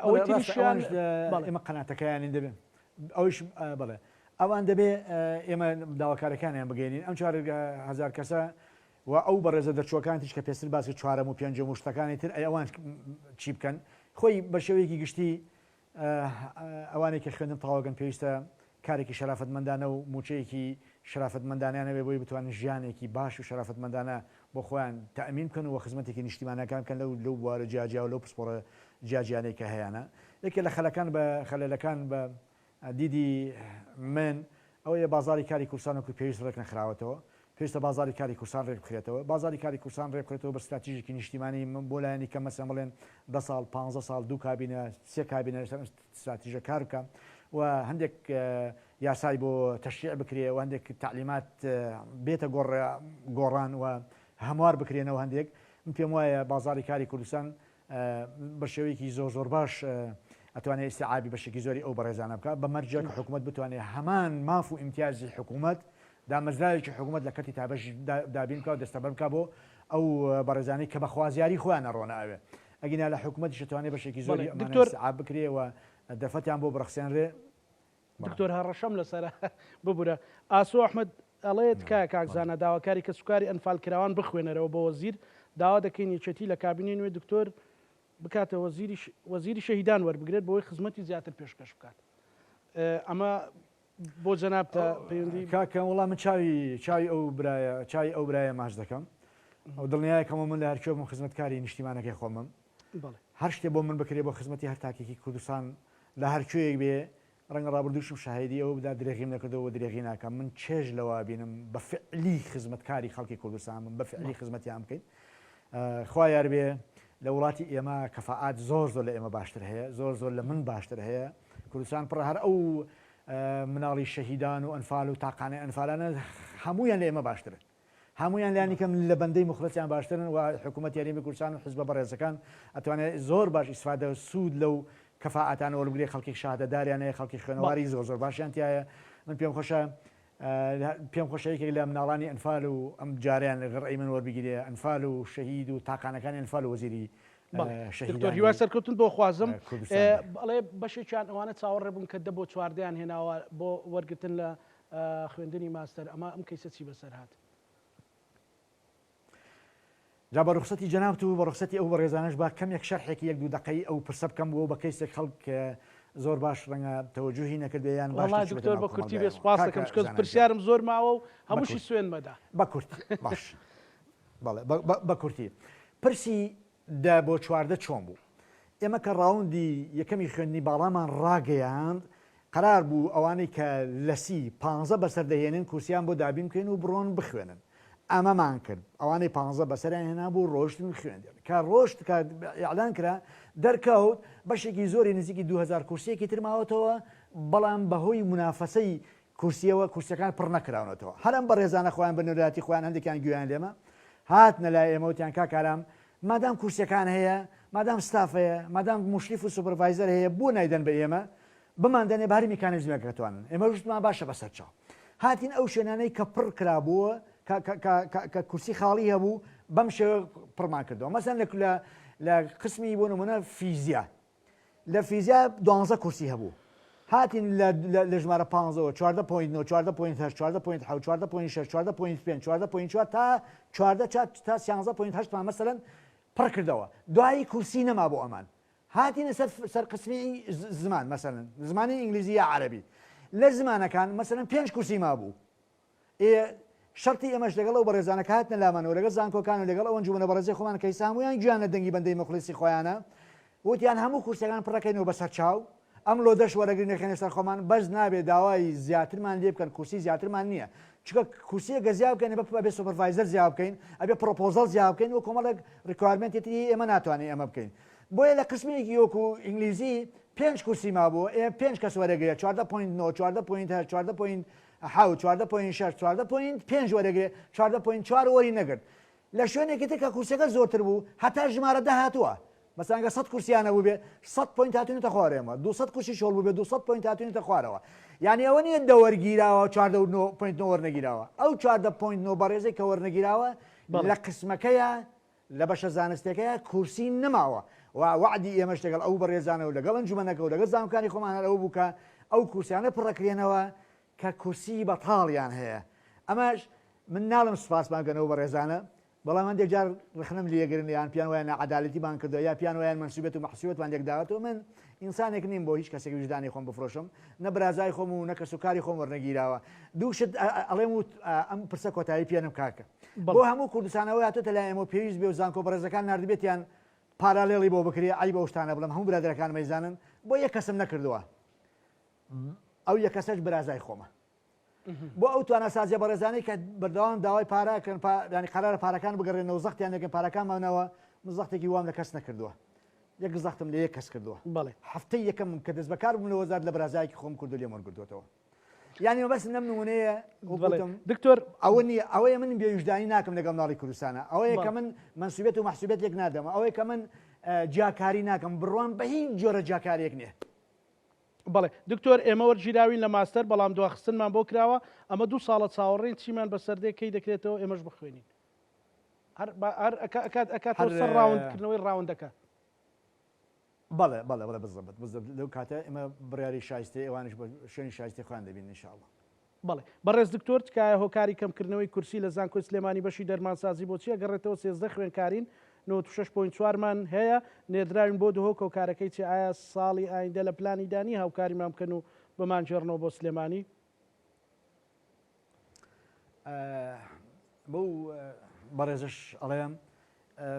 ئەوەی بەڵێ ڕاستە تریشیان ئەوانیش بەڵێ. ئێمە قەناتەکەیانین دەبێ ئەویش بەڵێ ئەوان دەبێ ئێمە داواکارەکانیان بگەینین ئەم 4000 کەسە و ئەو بەڕێزە دەرچووەکان تیش کە پێستر باسی چوارەم و پێنجەم و شتەکانی تر ئەی ئەوان چی بکەن خۆی بە شێوەیەکی گشتی ئەوانەی کە خوێندن تەواوەکەن پێویستە کارێکی شەرافەتمەندانە و مووچەیەکی شەرافەتمەندانەیان هەبێ بۆی بتوانن ژیانێکی باش و شەرافەتمەندانە بۆ خۆیان تەئمین بکەن و خزمەتێکی نیشتیمانەکان بکەن لەو لەو بوارە جیاجیا و لەو پسپۆڕە جیاجیانەی کە هەیانە. یەکێ لە خەلەکان بە خەلەلەکان بە دیدی من ئەوەیە بازاڕی کاری کوردستان وەکو پێویست ڕێکنەخراوەتەوە. پێویستە بازاڕی کاری کوردستان ڕێکبخرێتەوە. بازاڕی کاری کوردستان ڕێکبخرێتەوە بە ستراتیژێکی نیشتیمانی بۆ لایەنی کەم مەسەلەن بڵێن دە ساڵ، پانزە ساڵ، دوو کابینە، سێ کابینە لەسەر ئەم ستراتیژە کار بکا و هەندێک یاسای بۆ تەشریع بکرێ و هەندێک تەعلیمات بێتە گۆڕان و هەموار بکرێنەوە هەندێک من پێم وایە بازاڕی کاری کوردستان بە شێوەیەکی زۆر زۆر باش ئەتوانێت ئیستیعابی بەشێکی زۆری ئەو بەڕێزانە بکات بە مەرجێک حکوومەت بتوانێت هەمان ماف و ئیمتیازی حکوومەت دامەزراوێکی حکوومەت لە کەرتی تایبەت دابین بکات و دەستەبەر بکات بۆ ئەو بەڕێزانەی کە بە خوازیاری خۆیان ئەڕۆنە ئەوێ ئەگینا لە حکوومەتیش ئەتوانێت بەشێکی زۆری ئەمانە ئیستیعاب بکرێ و دەرفەتیان بۆ بڕەخسێنرێ. دکتۆر هەڕەشەم لەسەرە ببورە. ئاسۆ ئەحمەد ئەڵێ تکایە کاک زانا داواکاری کەسوکاری ئەنفالکراوان بخوێنەرەوە بۆ وەزیر داوا دەکەین یەکێتی لە کابینەی نوێ دکتۆر. بکاتە وەزیری وەزیری شەهیدان وەربگرێت بۆی خزمەتی زیاتر پێشکەش بکات ئەمە بۆ جەنابتە پەیوەندی کاکە وەڵا من چاوی چاوی ئەو برایە چاوی ئەو برایە ماچ دەکەم ئەو دڵنیایەکەمە من لە هەرکوێ بم خزمەتکاری نیشتیمانەکەی خۆمم هەر شتێ بۆ من بکرێ بۆ خزمەتی هەر تاکێکی کوردستان لە هەر کوێیەک بێ ڕەنگە ڕابردووشم شاهیدی ئەوە بدا درێغیم نەکردەوە و درێغی ناکەم من چێژ لەوە بینم بە فعلی خزمەتکاری خەڵکی کوردستان بم بە فعلی خزمەتیان بکەین خوا یار بێ لە وڵاتی ئێمە کەفاعات زۆر زۆر لە ئێمە باشتر هەیە زۆر زۆر لە من باشتر هەیە کوردستان پڕە هەر ئەو مناڵی شەهیدان و ئەنفال و تاقانەی ئەنفالانە هەمویان لە ئێمە باشترن هەمویان لانی کەم لە بەندەی مخلصیان باشترن و حکوومەت یاریمی کوردستان و حزبە بەڕێزەکان ئەتوانێت زۆر باش ئیسفادە سوود لەو کەفاعەتانە وەربگرێ خەڵکی شەهادەداریان هەیە خەڵکی خوێنەواری زۆر زۆر باشیان تایە من پێم خۆشە پێم خۆشە یەکێک لە مناڵانی ئەنفال و ئەم جاریان غڕی من وەربگیرێ ئەنفال و شەهید و تاقانەکانی ئەنفال و وەزیری دکتۆر هیوای سەرکەوتن بۆ خوازم بەڵێ بەشێکیان ئەوانە چاوەڕێ بوون کە دە بۆ چواردەیان هێناوە بۆ وەرگتن لە خوێندنی ماستەر ئەمە ئەم کەیسە چی بەسەر هات؟ جا بە ڕوخسەتی جەنابت و بە ڕوخسەتی ئەو بەڕێزانەش با کەمێک شەرحێکی یەک دوو دەقەیی ئەو پرسە بکەم بۆ بە کەیسێک خەڵک زۆر باش ڕەنگە تەوەجوهی نەکردبێ یان باش وەڵا نەچووبێتە دکتۆر ناو بە کورتی بێ کۆمەڵگایەوە. سوپاس کاکە دەکەم چونکە زانا گیان پرسیارم زۆر ماوە و بە هەمووشی کورتی سوێن مەدە. بە کورتی باش بەڵێ بە بە بە کورتی پرسی دە بۆ 14 چۆن بوو؟ ئێمە کە ڕاوندی یەکەمی خوێندنی باڵامان ڕاگەیاند، قەرار بوو ئەوانەی کە لە سی، پانزە بەسەر دەهێنن کورسیان بۆ دابین بکەین و بڕۆن بخوێنن. ئەمەمان کرد. ئەوانەی پانزە بەسەریان هێنابوو ڕۆشتن و خوێندیان. کە ڕۆشت، کە ئیعلان کرا، دەرکەوت بەشێکی زۆری نزیکی 2000 کورسییەکی تر ماوەتەوە، بەڵام بەهۆی مونافەسەی کورسیەوە کورسیەکان پڕ نەکراونەتەوە هەر ئەم بەڕێزانە خۆیان بە نۆرەتی خۆیان هەندێکیان گوێیان لێمە هاتنە لای ئێمە وتیان کاک ئارام مادام کورسیەکان هەیە مادام ستاف هەیە مادام موشریف و supervisor هەیە بۆ نایدەن بە ئێمە بماندەنێ بە هەر میکانیزمێک ئەتوانن ئێمە وتمان باشە بەسەر چاو هاتین ئەو شوێنانەی کە پڕ کرابووە کە کورسی خاڵی هەبوو بەم شێوە پڕمان کردەوە مەسەن لە لە قسمی بۆ نمونە فیزیا لە فیزیا دوانزە کورسی هەبوو هاتین لە ژمارە پانزەوە 14 point نۆ 14 point هەشت 14 point حەوت 14 point شەش 14 point پێنج 14 point چوار تا 14 تا 13 point هەشتمان مەسەلەن پڕ کردەوە دوایی کورسی نەما بۆ ئەمان هاتینە سەر سەر قسمی زمان مەسەلەن زمانی ئینگلیزی یا عەرەبی لە زمانەکان مەسەلەن پێنج کورسی مابوو ئێ شەرتی ئێمەش لەگەڵ ئەو بەڕێزانە کە هاتنە لامانەوە لەگەڵ زانکۆکان و لەگەڵ ئەو ئەنجومەنە بەڕێزەی خۆمان کە ئیستا هەموویان گوێیان لە دەنگی بەندەی موخلیسی خۆیانە وتیان هەموو کورسیەکان پڕەکەینەوە بەسەر چاو ئەم load ەش وەرەگرین دەخەینە سەر خۆمان بەس نابێ داوای زیاترمان لێ بکەن کورسی زیاترمان نییە چونکە کورسیە گە زیا بکەین ئەبێ supervisor زیا بکەین ئەبێ proposal زیا بکەین و کۆمەڵێک requirement ی تری ئێمە ناتوانین ئەمە بکەین بۆیە لە قسمێکی وەکو ئینگلیزی پێنج کورسی مابوو ئێ پێنج کەس وەرەگرێت 14 point 9 14 point 8 14 point حەوت، 14 point شەش، 14 point پێنج وەرەگرێ، 14 point چوار وەری نەگرت. لە شوێنێکی تر کە کورسیەکە زۆرتر بوو هەتا ژمارە دە هاتووە. مەسەلەن گەر سەد کورسیان هەبووبێ سەد point هاتوونەتە خوارەوە ئێمە 200 کورسی چۆڵ بووبێ 200 point هاتوونەتە خوارەوە. یانی ئەوە نییە دە وەرگیراوە 14 و نۆ point نۆ وەرنەگیراوە. ئەو 14 point نۆ بەڕێزەی کە وەرنەگیراوە لە قسمەکەیا لە بەشە زانستیەکەیا کورسی نەماوە و وەعدی ئێمەش لەگەڵ ئەو بەڕێزانە و لەگەڵ ئەنجومەنەکە و لەگەڵ زانکۆکانی خۆمان هەر ئەوە بوو کە ئەو کورسیانە پڕەکرێنەوە کە کورسی بەتاڵیان هەیە ئەمەش من ناڵم سوپاسمان کەن ئەو بەڕێزانە بەڵام هەندێک جار ڕخنەم لێگرن یان پیان وایە ناعەدالەتیمان کردووە یا پیان وایە مەنسوبێت و مەحسوبێتمان لێک داوەتەوە من ئینسانێک نیم بۆ هیچ کەسێک ویژدانی خۆم بفرۆشم نە برازای خۆم و نە کەس و کاری خۆم وەرنەگیراوە دوو شت ئەڵێم و ئەم پرسە کۆتایی پێنم کاکە بۆ هەموو کوردستانەوەی هاتۆتە لای ئێمە و پێویست بێ و زانکۆ بەڕێزەکان ناردبێتیان parallel ی بۆ بکرێ عەیبە ئەو شتانە بڵێم هەموو برادەرەکانم ئەیزانن بۆ یەک کەسم نەکردووە ئەو یەک کەسەش برازای خۆمە بۆ ئەو تواناسازیە بەڕێزانەی کە بەردەوام داوای پارە کەن ینی قەرارە پارەکان بگەڕێنەوە زەختیان لەکەن پارەکانمانەوە من زەختێکی وام لە کەس نەکردووە یەک زەختم لە یەک کەس کردووە بەڵێ هەفتەی یەکەم کە دەست بەکار بووم لە وەزارەت لە برازایەکی خۆم کردو لێم وەرگرتووەتەوە یانی مەبەستم لەم نمونەیە وتم دکتۆر ئەوە نییە ئەوەیە من بێویژدانی ناکەم لەگەڵ مناڵی کوردستانە ئەوەیە کە من مەنسوبێت و مەحسوبێت لێک نادەم ئەوەیە کە من جیاکاری ناکەم بڕوام بە هیچ جۆرە جیاکاریەک نییە. بەڵێ دکتۆر ئێمە وەرگیراوین لە ماستەر بەڵام دواخستنمان بۆ کراوە ئەمە دوو ساڵە چاوەڕێین چیمان بەسەر دێ کەی دەکرێتەوە ئێمەش بخوێنین هەر هەر ئەکات ئەکاتەوە سەر round کردنەوەی round ەکە. بەڵێ بەڵێ بەڵێ بالضبط بالضبط لەو کاتە ئێمە بڕیاری شایستەی ئەوانیش بە شوێنی شایستەی خۆیان دەبین ان شاء اللە. بەڵێ بەڕێز دکتۆر تکایە هۆکاری کەمکردنەوەی کورسی لە زانکۆی سلێمانی بەشی دەرمانسازی بۆچی ئەگەڕێتەوە 13 خوێنکارین 96.4 مان هەیە نێردراوین بۆ دهۆک هۆکارەکەی چیە ئایا ساڵی ئایندە لە پلانی دا نیە هاوکاریمان بکەن و بمانگێڕنەوە بۆ سلێمانی؟ بەو بەڕێزەش ئەڵێم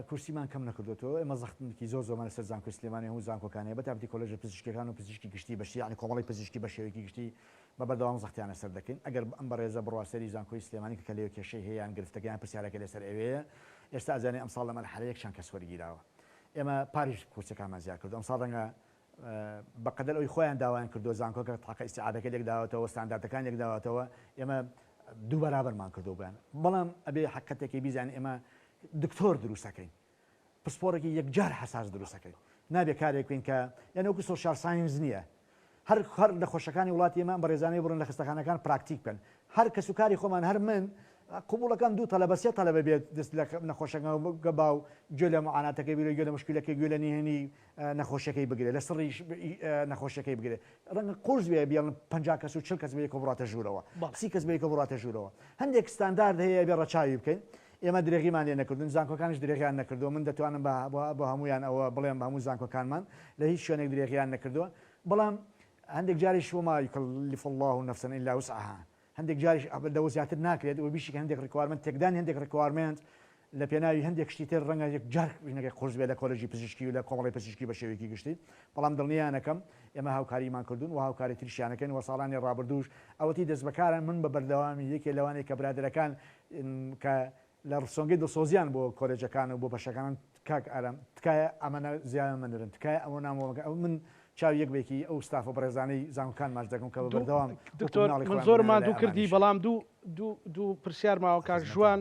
کورسیمان کەم نەکردوێتەوە ئێمە زەختێکی زۆر زۆرمان لەسەر زانکۆی سلێمانی هەموو زانکۆکان هەیە بەتایبەتی کۆلێژە پزیشکیەکان و پزیشکی گشتی بەشی یعنی کۆمەڵی پزیشکی بە شێوەیەکی گشتی بە بەردەوام زەختیان لەسەر دەکەین ئەگەر ئەم بەڕێزە بڕوا سەری زانکۆی سلێمانی کە لەوێ کێشەی هەیە یان گرفتەکە یان پرسیارەکە لەسەر ئەوەیە ئێستا ئەزانێ ئەمساڵ لە مەرحەلەیەک چەند کەس وەرگیراوە ئێمە پاریش کورسەکانمان زیاد کردو ئەمساڵ ڕەنگە بەقەدەر ئەوی خۆیان داوایان کردووە زانکۆکە تاقە ئیستیعابەکە لێک داوەتەوە ستانداردەکان لێک داوەتەوە ئێمە دوو بەرابەرمان کردو بۆیان بەڵام ئەبێ حقەتێکی بیزانین ئێمە دکتۆر دروستەکەین پسپۆڕێکی یەکجار حەساس دروستەکەین نابێ کارێک بکەین کە یان وەکو social science نییە هەر هەر نەخۆشەکانی وڵاتی ئێمە ئەم بەڕێزانەی بڕن لە خستەخانەکان پراکتیک بکەن هەر کەس و کاری خۆمان هەر من قبوڵەکەم دوو تەلەبە سێ تەلەبە بێت دەست لە نەخۆشەکە با و گوێ لە معاناتەکەی بگرێ گوێ لە مشکلەکەی گوێ لە نهێنی نەخۆشیەکەی بگرێ لە سڕی نەخۆشیەکەی بگرێ ڕەنگە قورس بێ بێڵن 50 کەس و 40 کەس بەیەکەوە بڕاتە ژوورەوە 30 کەس بەیەکەوە بڕاتە ژوورەوە هەندێک ستاندارد هەیە بێ ڕەچاوی بکەین ئێمە درێغیمان لێ نەکردوون، زانکۆکانیش درێغیان نەکردووە، من دەتوانم بە بۆ هەموویان ئەوە بڵێم بە هەموو زانکۆکانمان لە هیچ شوێنێک درێغیان نەکردووە، بەڵام هەندێک جاریش وما يكلف الله نفسا إلا وسعها هەندێک جاریش لەوە زیاتر ناکرێت و بیشی کە هەندێک requirement تێکدانی هەندێک requirement لە پێناوی هەندێک شتی تر ڕەنگە یەکجار ژنەکەی قورس بێت لە کۆلێژی پزیشکی و لە کۆمەڵی پزیشکی بە شێوەیەکی گشتی، بەڵام دڵنیانەکەم ئێمە هاوکاریمان کردوون و هاوکاری تریشیانەکەین و ساڵانی ڕابردووش ئەوەتی دەستبەکارن من بە بەردەوامی یەکێ لەوانەی کە برادەرەکان کە لە سۆنگەی دڵسۆزیان بۆ کۆلێجەکان و بۆ بەشەکان کاک ئارام تکایە ئەمەنە زیایە مەنرن تکایە ئەوە نامۆڵەکە ئەو من چاوی یەک بەیەکی ئەو ستافە بەڕێزانەی زانکۆکان ماچ دەکەم کە بە بەردەوام وەکو دکتۆر مناڵی من خۆیان زۆر بنەنە لای ماندوو کردی ئەمانیش. بەڵام دوو دوو دوو پرسیار ماوە کاک خزمەتم. ژوان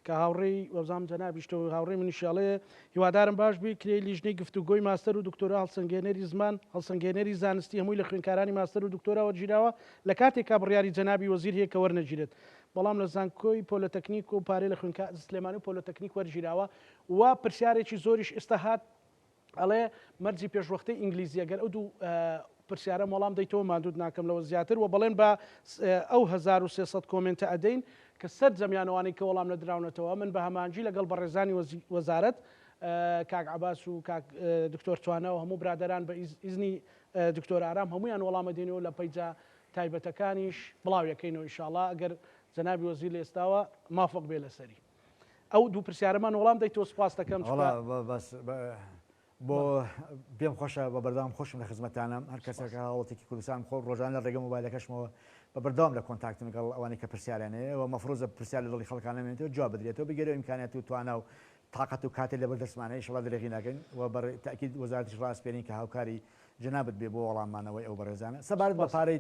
کە هاوڕێی وەبزانم جەنابیشتە و هاوڕێی منیشی ئەڵێ هیوادارم باش بی کرێی لیژنەی گفتوگۆی ماستەر و دکتۆرا هەڵسەنگێنەری زمان هەڵسەنگێنەری زانستی هەمووی لە خوێندکارانی ماستەر و دکتۆرا وەرگیراوە لە کاتێکا بڕیاری جەنابی وەزیر هەیە کە وەرنەگیرێت بەڵام لە زانکۆی پۆلۆتەکنیک و پارەی لە خوێندکار سلێمانی و پۆلۆتەکنیک وەرگیراوە و پرسیارێکی زۆریش ئێستا هات ئەڵێ مەرجی پێشوەختەی ئینگلیزی ئەگەر ئەو دوو پرسیارەم وەڵام دەیتەوە ماندووت ناکەم لەوە زیاتر و بەڵێن بە ئەو 1300 کۆمێنتە ئەدەین کە سەرجەمیان ئەوانەی کە وەڵام نەدراونەتەوە من بە هەماهەنگی لەگەڵ بەڕێزانی وەزارەت کاک عەباس و کاک دکتۆر توانا و هەموو برادەران بە ئیزنی دکتۆر ئارام هەمویان وەڵامە دێنەوە لە پەیجە تایبەتەکانیش بڵاویەکەینەوە ئیشاڵا ئەگەر جەنابی وەزیر لە ئێستاوە مافق بێ لەسەری. ئەو دوو پرسیارەمان وەڵام دەیتەوە سوپاست دەکەم چونکە. وەڵا بەس بۆ پێم خۆشە بە بەردەوام خۆشم لە خزمەتتانم هەر کەسێک هاوڵاتیکی کوردستان خۆ ڕۆژانە لە ڕێگە مۆبایلەکەشمەوە بە بەردەوام لە کۆنتاکتم لەگەڵ ئەوانەی کە پرسیاریان هەیە و مەفروزە پرسیار لە دڵی خەڵکان نەمێنێتەوە جواب بدرێتەوە بگەرەوە ئیمکانیات و توانا و تاقەت و کاتێ لەبەر دەستمانە ئیشەڵا درێغی ناکەین و بە تەئکید وەزارەتیش ڕاسپێرین کە هاوکاری جەنابت بێ بۆ وەڵاممانەوەی ئەو بەڕێزانە. سەبارەت بە سوپاس. پارەی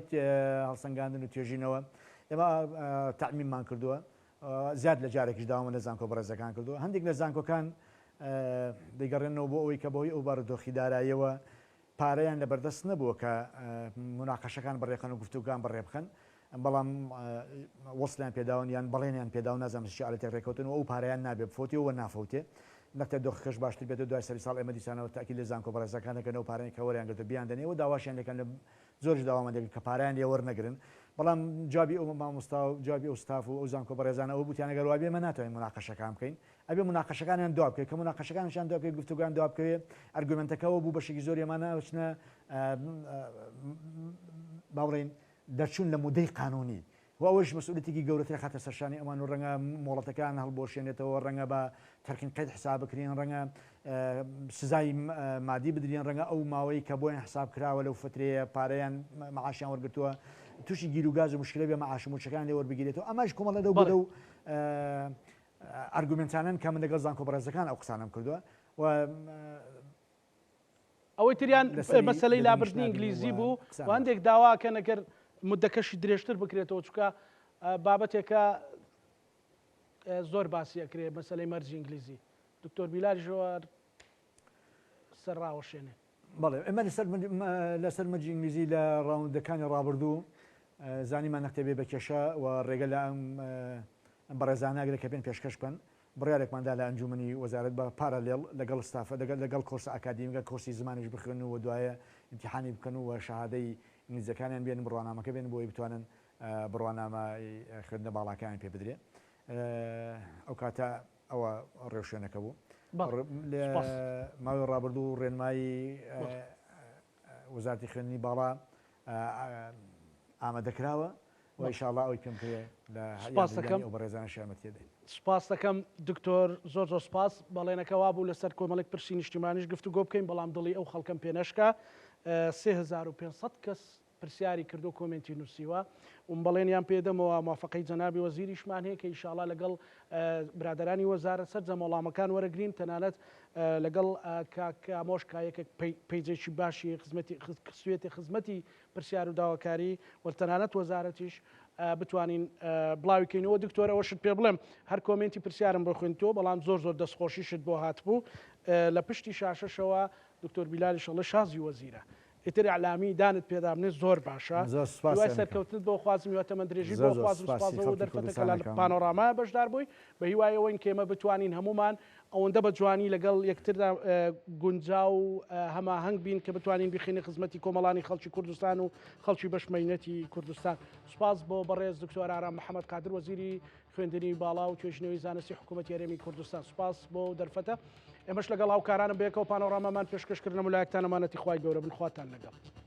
هەڵسەنگاندن و توێژینەوە ئێمە تەعمیممان کردووە زیاد لە جارێکیش داوامان لە زانکۆ بەڕێزەکان کردووە هەندێک لە زانکۆکان دەیگەڕێنەوە بۆ ئەوەی کە بەهۆی ئەو بارودۆخی داراییەوە پارەیان لەبەردەست نەبووە کە موناقەشەکان بەڕێخەن و گفتوگان بەڕێبخەن بەڵام وەسڵیان پێداون یان بەڵێنیان پێداون نازانم چ حالەتێک ڕێکەوتن و ئەو پارەیان نابێ بفەوتێ و نافەوتێ نەختێ دۆخەکەش باشتر بێت و دوای سەری ساڵ ئێمە دیسانەوە تاکید لە زانکۆ بەڕێزەکان دەکەن ئەو پارەیان کە وەریان گرتووە بیاندەنێ و داواشیان لێکەن لە زۆریش داوامان دەکرد کە پارەیان لێ وەرنەگرن بەڵام جوابی ئەو مامۆستا و جوابی ئەو ستاف و ئەو زانکۆ بەڕێزانە ئەوە بوو ئەگەر وابێ ئێمە ناتوانین موناقەشەکان بکەین ئەبێ موناقەشەکانیان دوا بکەوێت کە موناقەشەکانیشیان دوا بکەوێت گفتوگۆیان دوا بکەوێت argument ەکەوە بوو بەشێکی زۆری ئەمانە ئەچنە با بڵێین دەرچوون لە مودەی قانونی و ئەوەش مەسئولیەتێکی گەورەتر ئەخاتە سەر شانی ئەوان و ڕەنگە مۆڵەتەکان هەڵبوەشێنێتەوە، ڕەنگە بە تەرقین قەید حساب بکرێن، ڕەنگە سزای مادی بدرێن، ڕەنگە ئەو ماوەی کە بۆیان حساب کراوە لەو فترەیە پارەیان معاشیان وەرگرتووە تووشی گیروگاز و مشکلە بێ معاش و مووچەکان لێ وەربگیرێتەوە. ئەمەش کۆمەڵە لەو گولە و argument انەن کە من لەگەڵ زانکۆ بەڕێزەکان ئەو قسانەم کردووە و ئەوەی تریان مەسەلەی لابردنی ئینگلیزی بوو و هەندێک داواکەن ئەگەر مدەکەشی درێژتر بکرێتەوە چونکە بابەتێکە زۆر باسی ئەکرێ مەسەلەی مەرجی ئینگلیزی دکتۆر بیلاریشەوە سەر ڕاوەشێنێ. بەڵێ ئێمە لەسەر لەسەر مەرجی ئینگلیزی لە round ەکانی ڕابردوو زانیمان نەختێ بێ بە کێشە و ڕێگە لە ئەم بەڕێزانە ئەگرێ کە پێن پێشکەش بکەن بڕیارێکمان دا لە ئەنجومەنی وەزارەت بە parallel لەگەڵ ستافە لەگەڵ لەگەڵ کۆرسە ئەکادیمیەکە کۆرسی زمانیش بخوێنن و دوایە ئیمتیحانی بکەن و شەهادەی ئینگلیزیەکانیان بێنن بڕوانامەکە بێنن بۆ ئەوەی بتوانن بڕوانامەی خوێندنە باڵاکەیان پێ بدرێ ئەو کاتە ئەوە ڕێوشوێنەکە بوو. ماوەی ڕابردوو ڕێنمایی وەزارەتی خوێندنی باڵا ئامادەکراوە و ئیشاڵا ئەوەی پێم کرێ لە سپاس دەکەم ئەو بەڕێزانەش یارمەتی دەدەین. سپاس دەکەم دکتۆر زۆر زۆر سپاس بەڵێنەکە وابوو لەسەر کۆمەڵێک پرسی نیشتیمانیش گفتوگۆ بکەین بەڵام دڵی ئەو خەڵکەم پێ نەشکا 3500 کەس پرسیاری کردو کۆمێنتی نووسیوە وم بەڵێنیان پێدەمەوە موافقەی جەنابی وەزیریشمان هەیە کە ئیشاڵا لەگەڵ برادەرانی وەزارەت سەرجەم وەڵامەکان وەرەگرین تەنانەت لەگەڵ کاک ئامۆش کا یەکێک پەیجێکی باشی خزمەتی خستوێتی خزمەتی پرسیار و داواکاری و تەنانەت وەزارەتیش بتوانین بڵاوی کەینەوە دکتۆر ئەوەشت پێ بڵێم هەر کۆمێنتی پرسیارم بۆ خوێندتەوە بەڵام زۆر زۆر دەستخۆشیشت بۆ هاتبوو لە پشتی شاشەشەوە دکتۆر بیلالیش ئەڵێ شازی وەزیرە ئیتر ئیعلامی دانت پێدا بنێ زۆر باشە زۆر سوپاس هیوای ئەکەم. سەرکەوتنت بۆ خوازم هیوای تەمەن درێژیت زۆر بۆ زۆر خوازم سوپاسی سوپاس بۆ خەڵکی دەرفەتە کە کوردستان لە ئەکەم. پانۆرامایا بەشدار بووی بە هیوای ئەوەین کە ئێمە بتوانین هەموومان ئەوەندە بە جوانی لەگەڵ یەکتردا گونجاو و هەماهەنگ بین کە بتوانین بیخەینە خزمەتی کۆمەڵانی خەڵکی کوردستان و خەڵکی بەش مەینەتی کوردستان. سوپاس بۆ بەڕێز دکتۆر ئارام محەمەد قادر وەزیری خوێندنی باڵا و توێژینەوەی زانستی حکوومەتی هەرێمی کوردستان. سوپاس بۆ ئەو دەرفەتە. ئێمەش لەگەڵ هاوکارانم بەیەکەوە پانۆرامامان پێشکەش کرد. هەموو لایەکتان ئەمانەتی خوای گەورە بن. خواتان لەگەڵ.